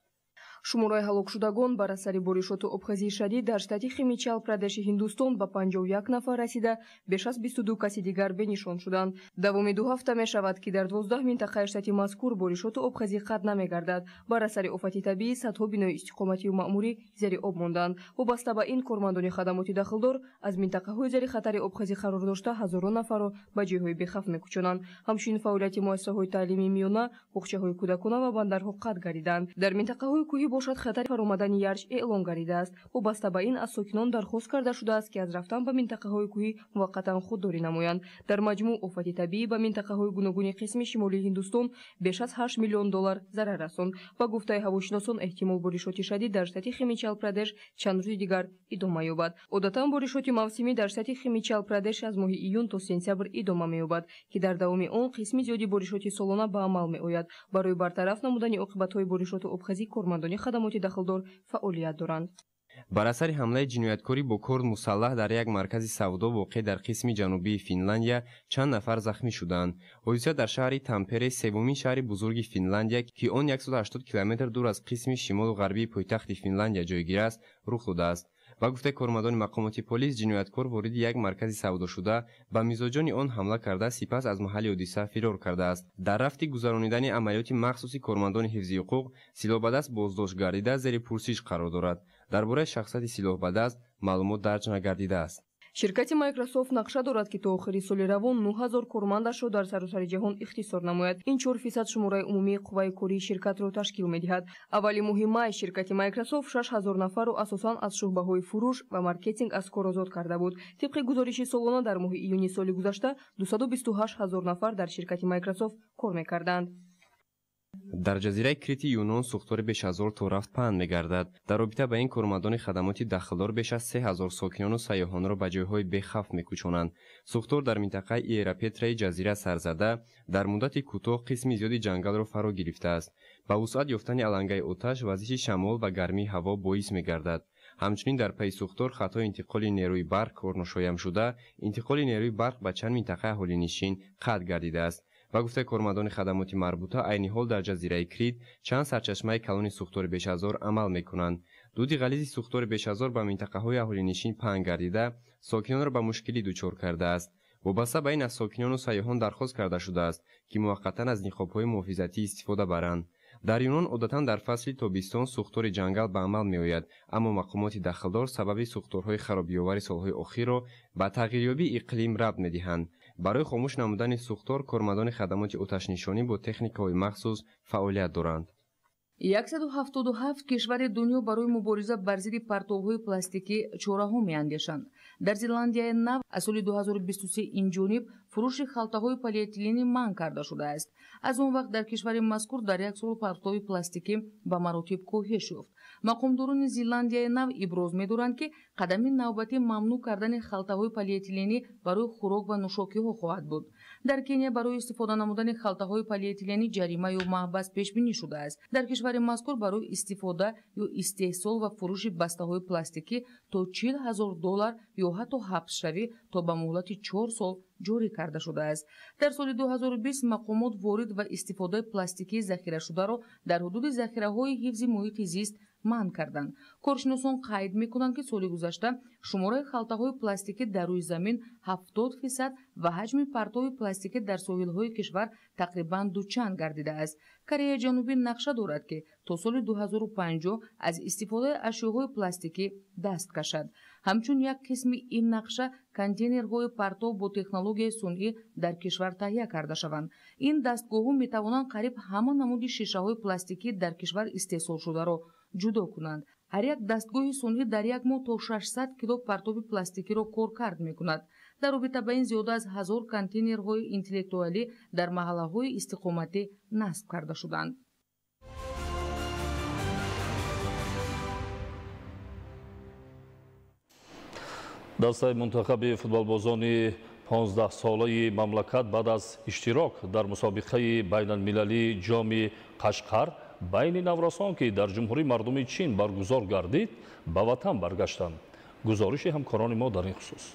Шумораи ҳалокшудагон бар асари боришоту обхезии шадид дар штати Химичал Прадеши Ҳиндустон ба 51 нафар расида, беш аз 22 каси дигар бенишон шуданд. Давоми 2 ҳафта мешавад, ки дар 12 минтақаи штати мазкур боришоту обхезӣ қатъ намегардад. Бар асари офати табиӣ садҳо бинои истиқоматию маъмурӣ зери об монданд. Вобаста ба ин, кормандони хадамоти дахлдор аз минтақаҳои зери хатари обхезӣ қарор дошта ҳазорон нафарро ба ҷойҳои бехавф мекӯчонанд. Ҳамчунин фаъолияти муассисаҳои таълимии миёна, боғчаҳои кӯдакона ва бандарҳо қатъ гардиданд. Дар минтақаҳои кӯҳӣ бошад, хатари фаромадани ярч эълон гардидааст. Вобаста ба ин аз сокинон дархост карда шудааст, ки аз рафтан ба минтақаҳои кӯҳӣ муваққатан худдорӣ намоянд. Дар маҷмӯъ офати табиӣ ба минтақаҳои гуногуни қисми шимолии Ҳиндустон беш аз 8 миллион доллар зарар расонд. Ба гуфтаи ҳавошиносон, эҳтимол боришоти шадид дар штати Химичал Прадеш чанд рӯзи дигар идома ёбад. Одатан боришоти мавсимӣ дар штати Химичал Прадеш аз моҳи июн то сентябр идома меёбад, ки дар давоми он қисми зиёди боришоти солона ба амал меояд. Барои бартараф намудани оқибатҳои боришоту обхезӣ кормандони хадамоти дахлдор фаъолият доранд. Бар асари ҳамлаи ҷинояткорӣ бо корд мусаллаҳ дар як маркази савдо воқеъ дар қисми ҷанубии Финландия чанд нафар захмӣ шуданд. Ҳодиса дар шаҳри Тампере, севумин шаҳри бузурги Финландия, ки он 180 километр дур аз қисми шимолу ғарбии пойтахти Финландия ҷойгир аст, рух додааст. Ба гуфтаи кормандони мақомоти полис, ҷинояткор вориди як маркази савдо шуда, ба мизоҷони он ҳамла карда, сипас аз маҳалли ҳодиса фирор кардааст. Дар рафти гузаронидани амалиёти махсуси кормандони ҳифзи ҳуқуқ силоҳбадаст боздошт гардида, зери пурсиш қарор дорад. Дар бораи шахсияти силоҳбадаст маълумот дарҷ нагардидааст. Ширкати Microsoft нақша дорад, ки то охири соли равон 9000 кормандашро дар саросари ҷаҳон ихтисор намояд. Ин 4% шумораи умумии қувваи кории ширкатро ташкил медиҳад. Аввали моҳи май ширкати Microsoft 6000 нафарро асосан аз шӯъбаҳои фурӯш ва маркетинг аз кор озод карда буд. Тибқи гузориши солона дар моҳи июни соли гузашта 228 ҳазор нафар дар ширкати Microsoft кор мекарданд. Дар ҷазираи Крити Юнон сӯхтори беш ҳазор то рафт паҳн мегардад. Дар робита ба ин кормандони хадамоти дахлдор беш аз 3000 сокинону сайёҳонро ба ҷойҳои бехавф мекӯчонанд. Сӯхтор дар минтақаи Иерапетраи ҷазира сар зада, дар муддати кӯтоҳ қисми зиёди ҷангалро фаро гирифтааст. Ба вусъат ёфтани алангаи оташ вазиши шамол ва гармии ҳаво боис мегардад. Ҳамчунин дар пайи сӯхтор хатҳои интиқоли нерӯи барқ корношоям шуда, интиқоли нерӯи барқ ба чанд минтақаи аҳолинишин қатъ гардидааст. Ба гуфтаи кормандони хадамоти марбута, айни ҳол дар ҷазираи Крит чанд сарчашмаи калони сӯхтори бешазор амал мекунанд. Дуди ғализи сӯхтори бешазор ба минтақаҳои аҳолинишин паҳн гардида, сокинонро ба мушкилӣ дучор кардааст. Вобаста ба ин аз сокинону сайёҳон дархост карда шудааст, ки муваққатан аз ниқобҳои муҳофизатӣ истифода баранд. Дар Юнон одатан дар фасли тобистон сӯхтори ҷангал ба амал меояд, аммо мақомоти дахлдор сабаби сӯхторҳои харобиёвари солҳои охирро ба тағйирёбии иқлим рабт медиҳанд. Барои хомӯш намудани сӯхтор кормандони хадамоти оташнишонӣ бо техникаҳои махсус фаъолият доранд. 177 кишвари дунё барои мубориза бар зидди партовҳои пластикӣ чораҳо меандешанд. Дар Зеландияи Нав аз соли 2023 инҷониб фурӯши халтаҳои полиэтиленӣ манъ карда шудааст. Аз он вақт дар кишвари мазкур дар як сол партови пластикӣ ба маротиб коҳиш ёфт. Мақомдорони Зеландияи Нав иброз медоранд, ки қадами навбатӣ мамнӯъ кардани халтаҳои полиэтиленӣ барои хӯрок ва нӯшокиҳо хоҳад буд. Дар Кения барои истифода намудани халтаҳои полиэтиленӣ ҷарима ё маҳбас пешбинӣ шудааст. Дар кишвари мазкур барои истифода ё истеҳсол ва фурӯши бастаҳои пластикӣ то 40 000 доллар ё ҳатто ҳабсшавӣ то ба муҳлати 4 сол ҷорӣ карда шудааст. Дар соли 2020 мақомот ворид ва истифодаи пластикии захирашударо дар ҳудуди захираҳои ҳифзи муҳити зист манъ карданд. Коршиносон қайд мекунанд, ки соли гузашта шумораи халтаҳои пластикӣ дар рӯи замин 70% ва ҳаҷми партови пластикӣ дар соҳилҳои кишвар тақрибан дучанд гардидааст. Кореяи Ҷанубӣ нақша дорад, ки то соли 2050 аз истифодаи ашёҳои пластикӣ даст кашад. Ҳамчун як қисми ин нақша контейнерҳои партов бо технологияи сунъӣ дар кишвар таҳия карда шаванд. Ин дастгоҳҳо метавонанд қариб ҳама намуди шишаҳои пластикӣ дар кишвар истеҳсолшударо ҷудо кунанд. Ҳар як дастгоҳи сунъӣ дар як моҳ то 600 кило партови пластикиро коркард мекунад. Дар робита ба ин зиёда аз 1000 контейнерҳои интеллектуалӣ дар маҳаллаҳои истиқоматӣ насб карда шуданд. Дастаи мунтахаби футболбозони 15-солаи мамлакат баъд аз иштирок дар мусобиқаи байналмилалии ҷоми Қашқар байни наврасон, ки дар Ҷумҳурии мардуми Чин баргузор гардид, ба ватан баргаштанд. Гузориши ҳамкорони мо дар ин хусус.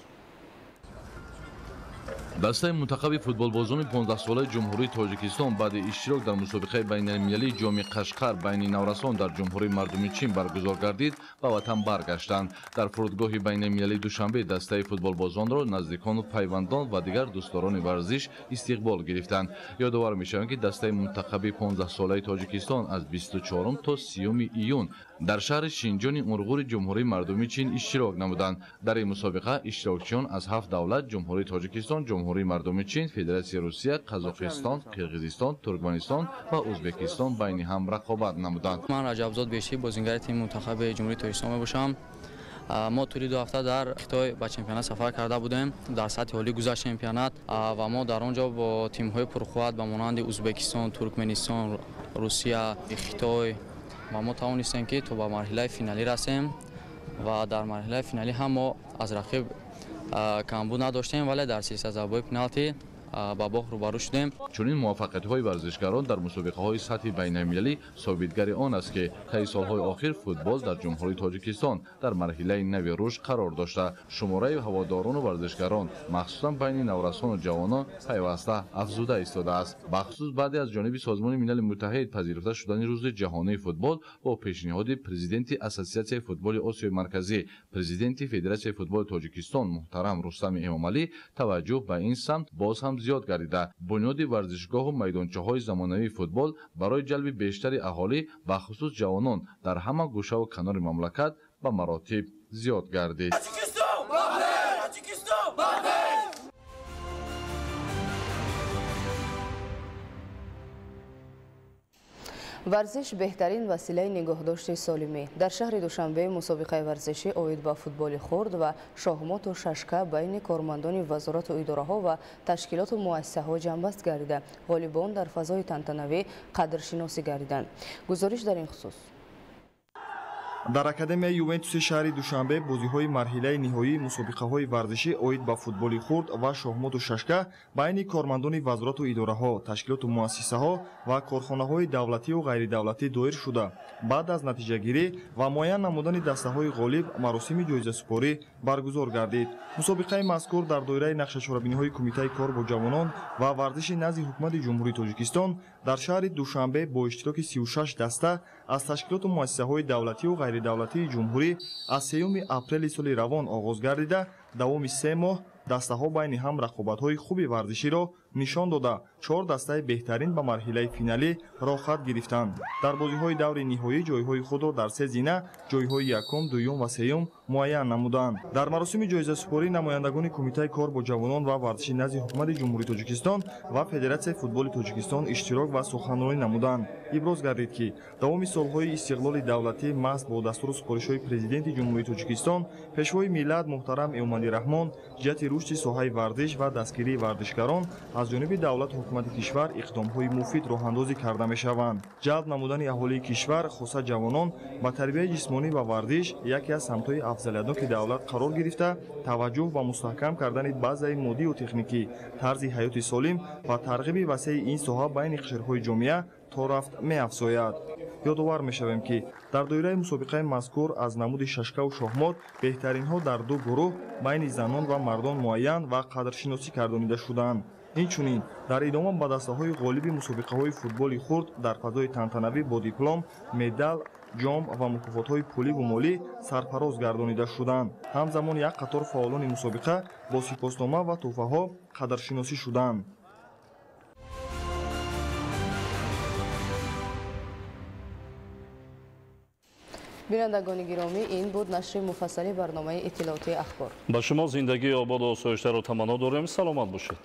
Дастаи мунтахаби футболбозони 15-солаи Ҷумҳурии Тоҷикистон баъди иштирок дар мусобиқаи байналмилалии ҷоми Қашқар байни наврасон дар Ҷумҳурии Мардумии Чин баргузор гардид, ба ватан баргаштанд. Дар фурудгоҳи байналмилалии Душанбе дастаи футболбозонро наздикону пайвандон ва дигар дӯстдорони варзиш истиқбол гирифтанд. Ёдовар мешавем, ки дастаи мунтахаби 15-солаи Тоҷикистон аз 24 то 30 июн дар шаҳри Шинҷони Урғури Ҷумҳурии Мардумии Чин иштирок намуданд. Дар ин мусобиқа иштирокчиён аз 7 давлат Ҷумҳурии Тоҷикистон, Ҷумҳурии Мардумии Чин, Федератсияи Русия, Қазоқистон, Қирғизистон, Туркманистон ва Ӯзбекистон байни ҳам рақобат намуданд. Ман Раҷабзод Бешӣ, бозингари тими мунтахаби Ҷумҳурии Тоҷикистон мебошам. Мо тӯли 2 ҳафта дар Хитой ба чемпионат сафар карда будем. Дар сатҳи олӣ гузашт чемпионат ва мо дар он ҷо бо тимҳои пурқувват ба монанди Ӯзбекистон, Туркманистон, Русия, Хитой ва мо тавонистем, ки то ба марҳилаи финалӣ расем ва дар марҳилаи финалӣ ҳам мо аз рақиб камбуд надоштем, вале дар силсила зарбаҳои пеналти ба бохт рӯбарӯ шудем. Чунин муваффақиятҳои варзишгарон дар мусобиқаҳои сатҳи байналмилалӣ собитгари он аст, ки таи солҳои охир футбол дар Ҷумҳурии Тоҷикистон дар марҳилаи нави рушд қарор дошта, шумораи ҳаводорону варзишгарон, махсусан байни наврасону ҷавонон, пайваста афзуда истодааст. Бахусус баъде аз ҷониби Созмони Милали Муттаҳид пазируфта шудани Рӯзи ҷаҳонии футбол бо пешниҳоди президенти Ассотсиатсияи футболи Осиёи Марказӣ, президенти Федератсияи футболи Тоҷикистон муҳтарам Рустами Эмомалӣ, таваҷҷӯҳ ба ин самт боз ҳам зиёд гардида, бунёди варзишгоҳу майдончаҳои замонавии футбол барои ҷалби бештари аҳолӣ, бахусус ҷавонон, дар ҳама гӯшаву канори мамлакат ба маротиб зиёд гардид. Варзиш беҳтарин василаи нигоҳдошти солимӣ. Дар шаҳри Душанбе мусобиқаи варзишӣ оид ба футболи хурд ва шоҳмоту шашка байни кормандони вазорату идораҳо ва ташкилоту муассисаҳо ҷамъбаст гардида, ғолибон дар фазои тантанавӣ қадршиносӣ гардиданд. Гузориш дар ин хусус. Дар Академияи Ювентуси шаҳри Душанбе бозиҳои марҳилаи ниҳоии мусобиқаҳои варзишӣ оид ба футболи хурд ва шоҳмоту шашка байни кормандони вазорату идораҳо, ташкилоту муассисаҳо ва корхонаҳои давлативу ғайридавлатӣ доир шуда, баъд аз натиҷагирӣ ва муайян намудани дастаҳои ғолиб маросими ҷоизасупорӣ баргузор гардид. Мусобиқаи мазкур дар доираи нақшачорабиниҳои Кумитаи кор бо ҷавонон ва варзиши назди Ҳукумати Ҷумҳурии Тоҷикистон дар шаҳри Душанбе бо иштироки 36 даста аз ташкилоту муассисаҳои давлативу ғайридавлатии ҷумҳурӣ аз 3 апрели соли равон оғоз гардида, давоми 3 моҳ дастаҳо байни ҳам рақобатҳои хуби варзиширо нишон дода, 4 дастаи беҳтарин ба марҳилаи финалӣ роҳхат гирифтанд. Дар бозиҳои даври ниҳоӣ ҷойҳои худро дар 3 зина, ҷойҳои якум, дуюм ва сеюм муайян намуданд. Дар маросими ҷоизасупорӣ намояндагони Кумитаи кор бо ҷавонон ва варзиши назди Ҳукумати Ҷумҳурии Тоҷикистон ва Федератсияи футболи Тоҷикистон иштирок ва суханронӣ намуданд. Иброз гардид, ки давоми солҳои истиқлоли давлатӣ маҳз бо дастуру супоришҳои Президенти Ҷумҳурии Тоҷикистон, Пешвои миллат муҳтарам Эмомалӣ Раҳмон, ҷиҳати рушди соҳаи варзиш ва дастгирии варзишгарон аз ҷониби давлату ҳукумати кишвар иқдомҳои муфид роҳандозӣ карда мешаванд. Ҷалб намудани аҳолии кишвар, хоса ҷавонон, ба тарбияи ҷисмонӣ ва варзиш яке аз самтҳои афзалиятноки давлат қарор гирифта, таваҷҷӯҳ ба мустаҳкам кардани базаи моддию техникӣ, тарзи ҳаёти солим ва тарғиби васеи ин соҳа байни қишрҳои ҷомеа то рафт меафзояд. Ёдовар мешавем, ки дар доираи мусобиқаи мазкур аз намуди шашкаву шоҳмот беҳтаринҳо дар 2 гурӯҳ байни занон ва мардон муайян ва қадршиносӣ гардонида шуданд. Инчунин дар идома ба дастаҳои ғолиби мусобиқаҳои футболи хурд дар фазои тантанавӣ бо диплом, медал, ҷом ва мукофотҳои пуливу молӣ сарфароз гардонида шуданд. Ҳамзамон як қатор фаъолони мусобиқа бо сипоснома ва тӯҳфаҳо қадршиносӣ шуданд. Бинандагони гиромӣ, ин буд нашри муфассали барномаи иттилоотии Ахбор. Ба шумо зиндагии ободу осоиштаро таманно дорем. Саломат бошед.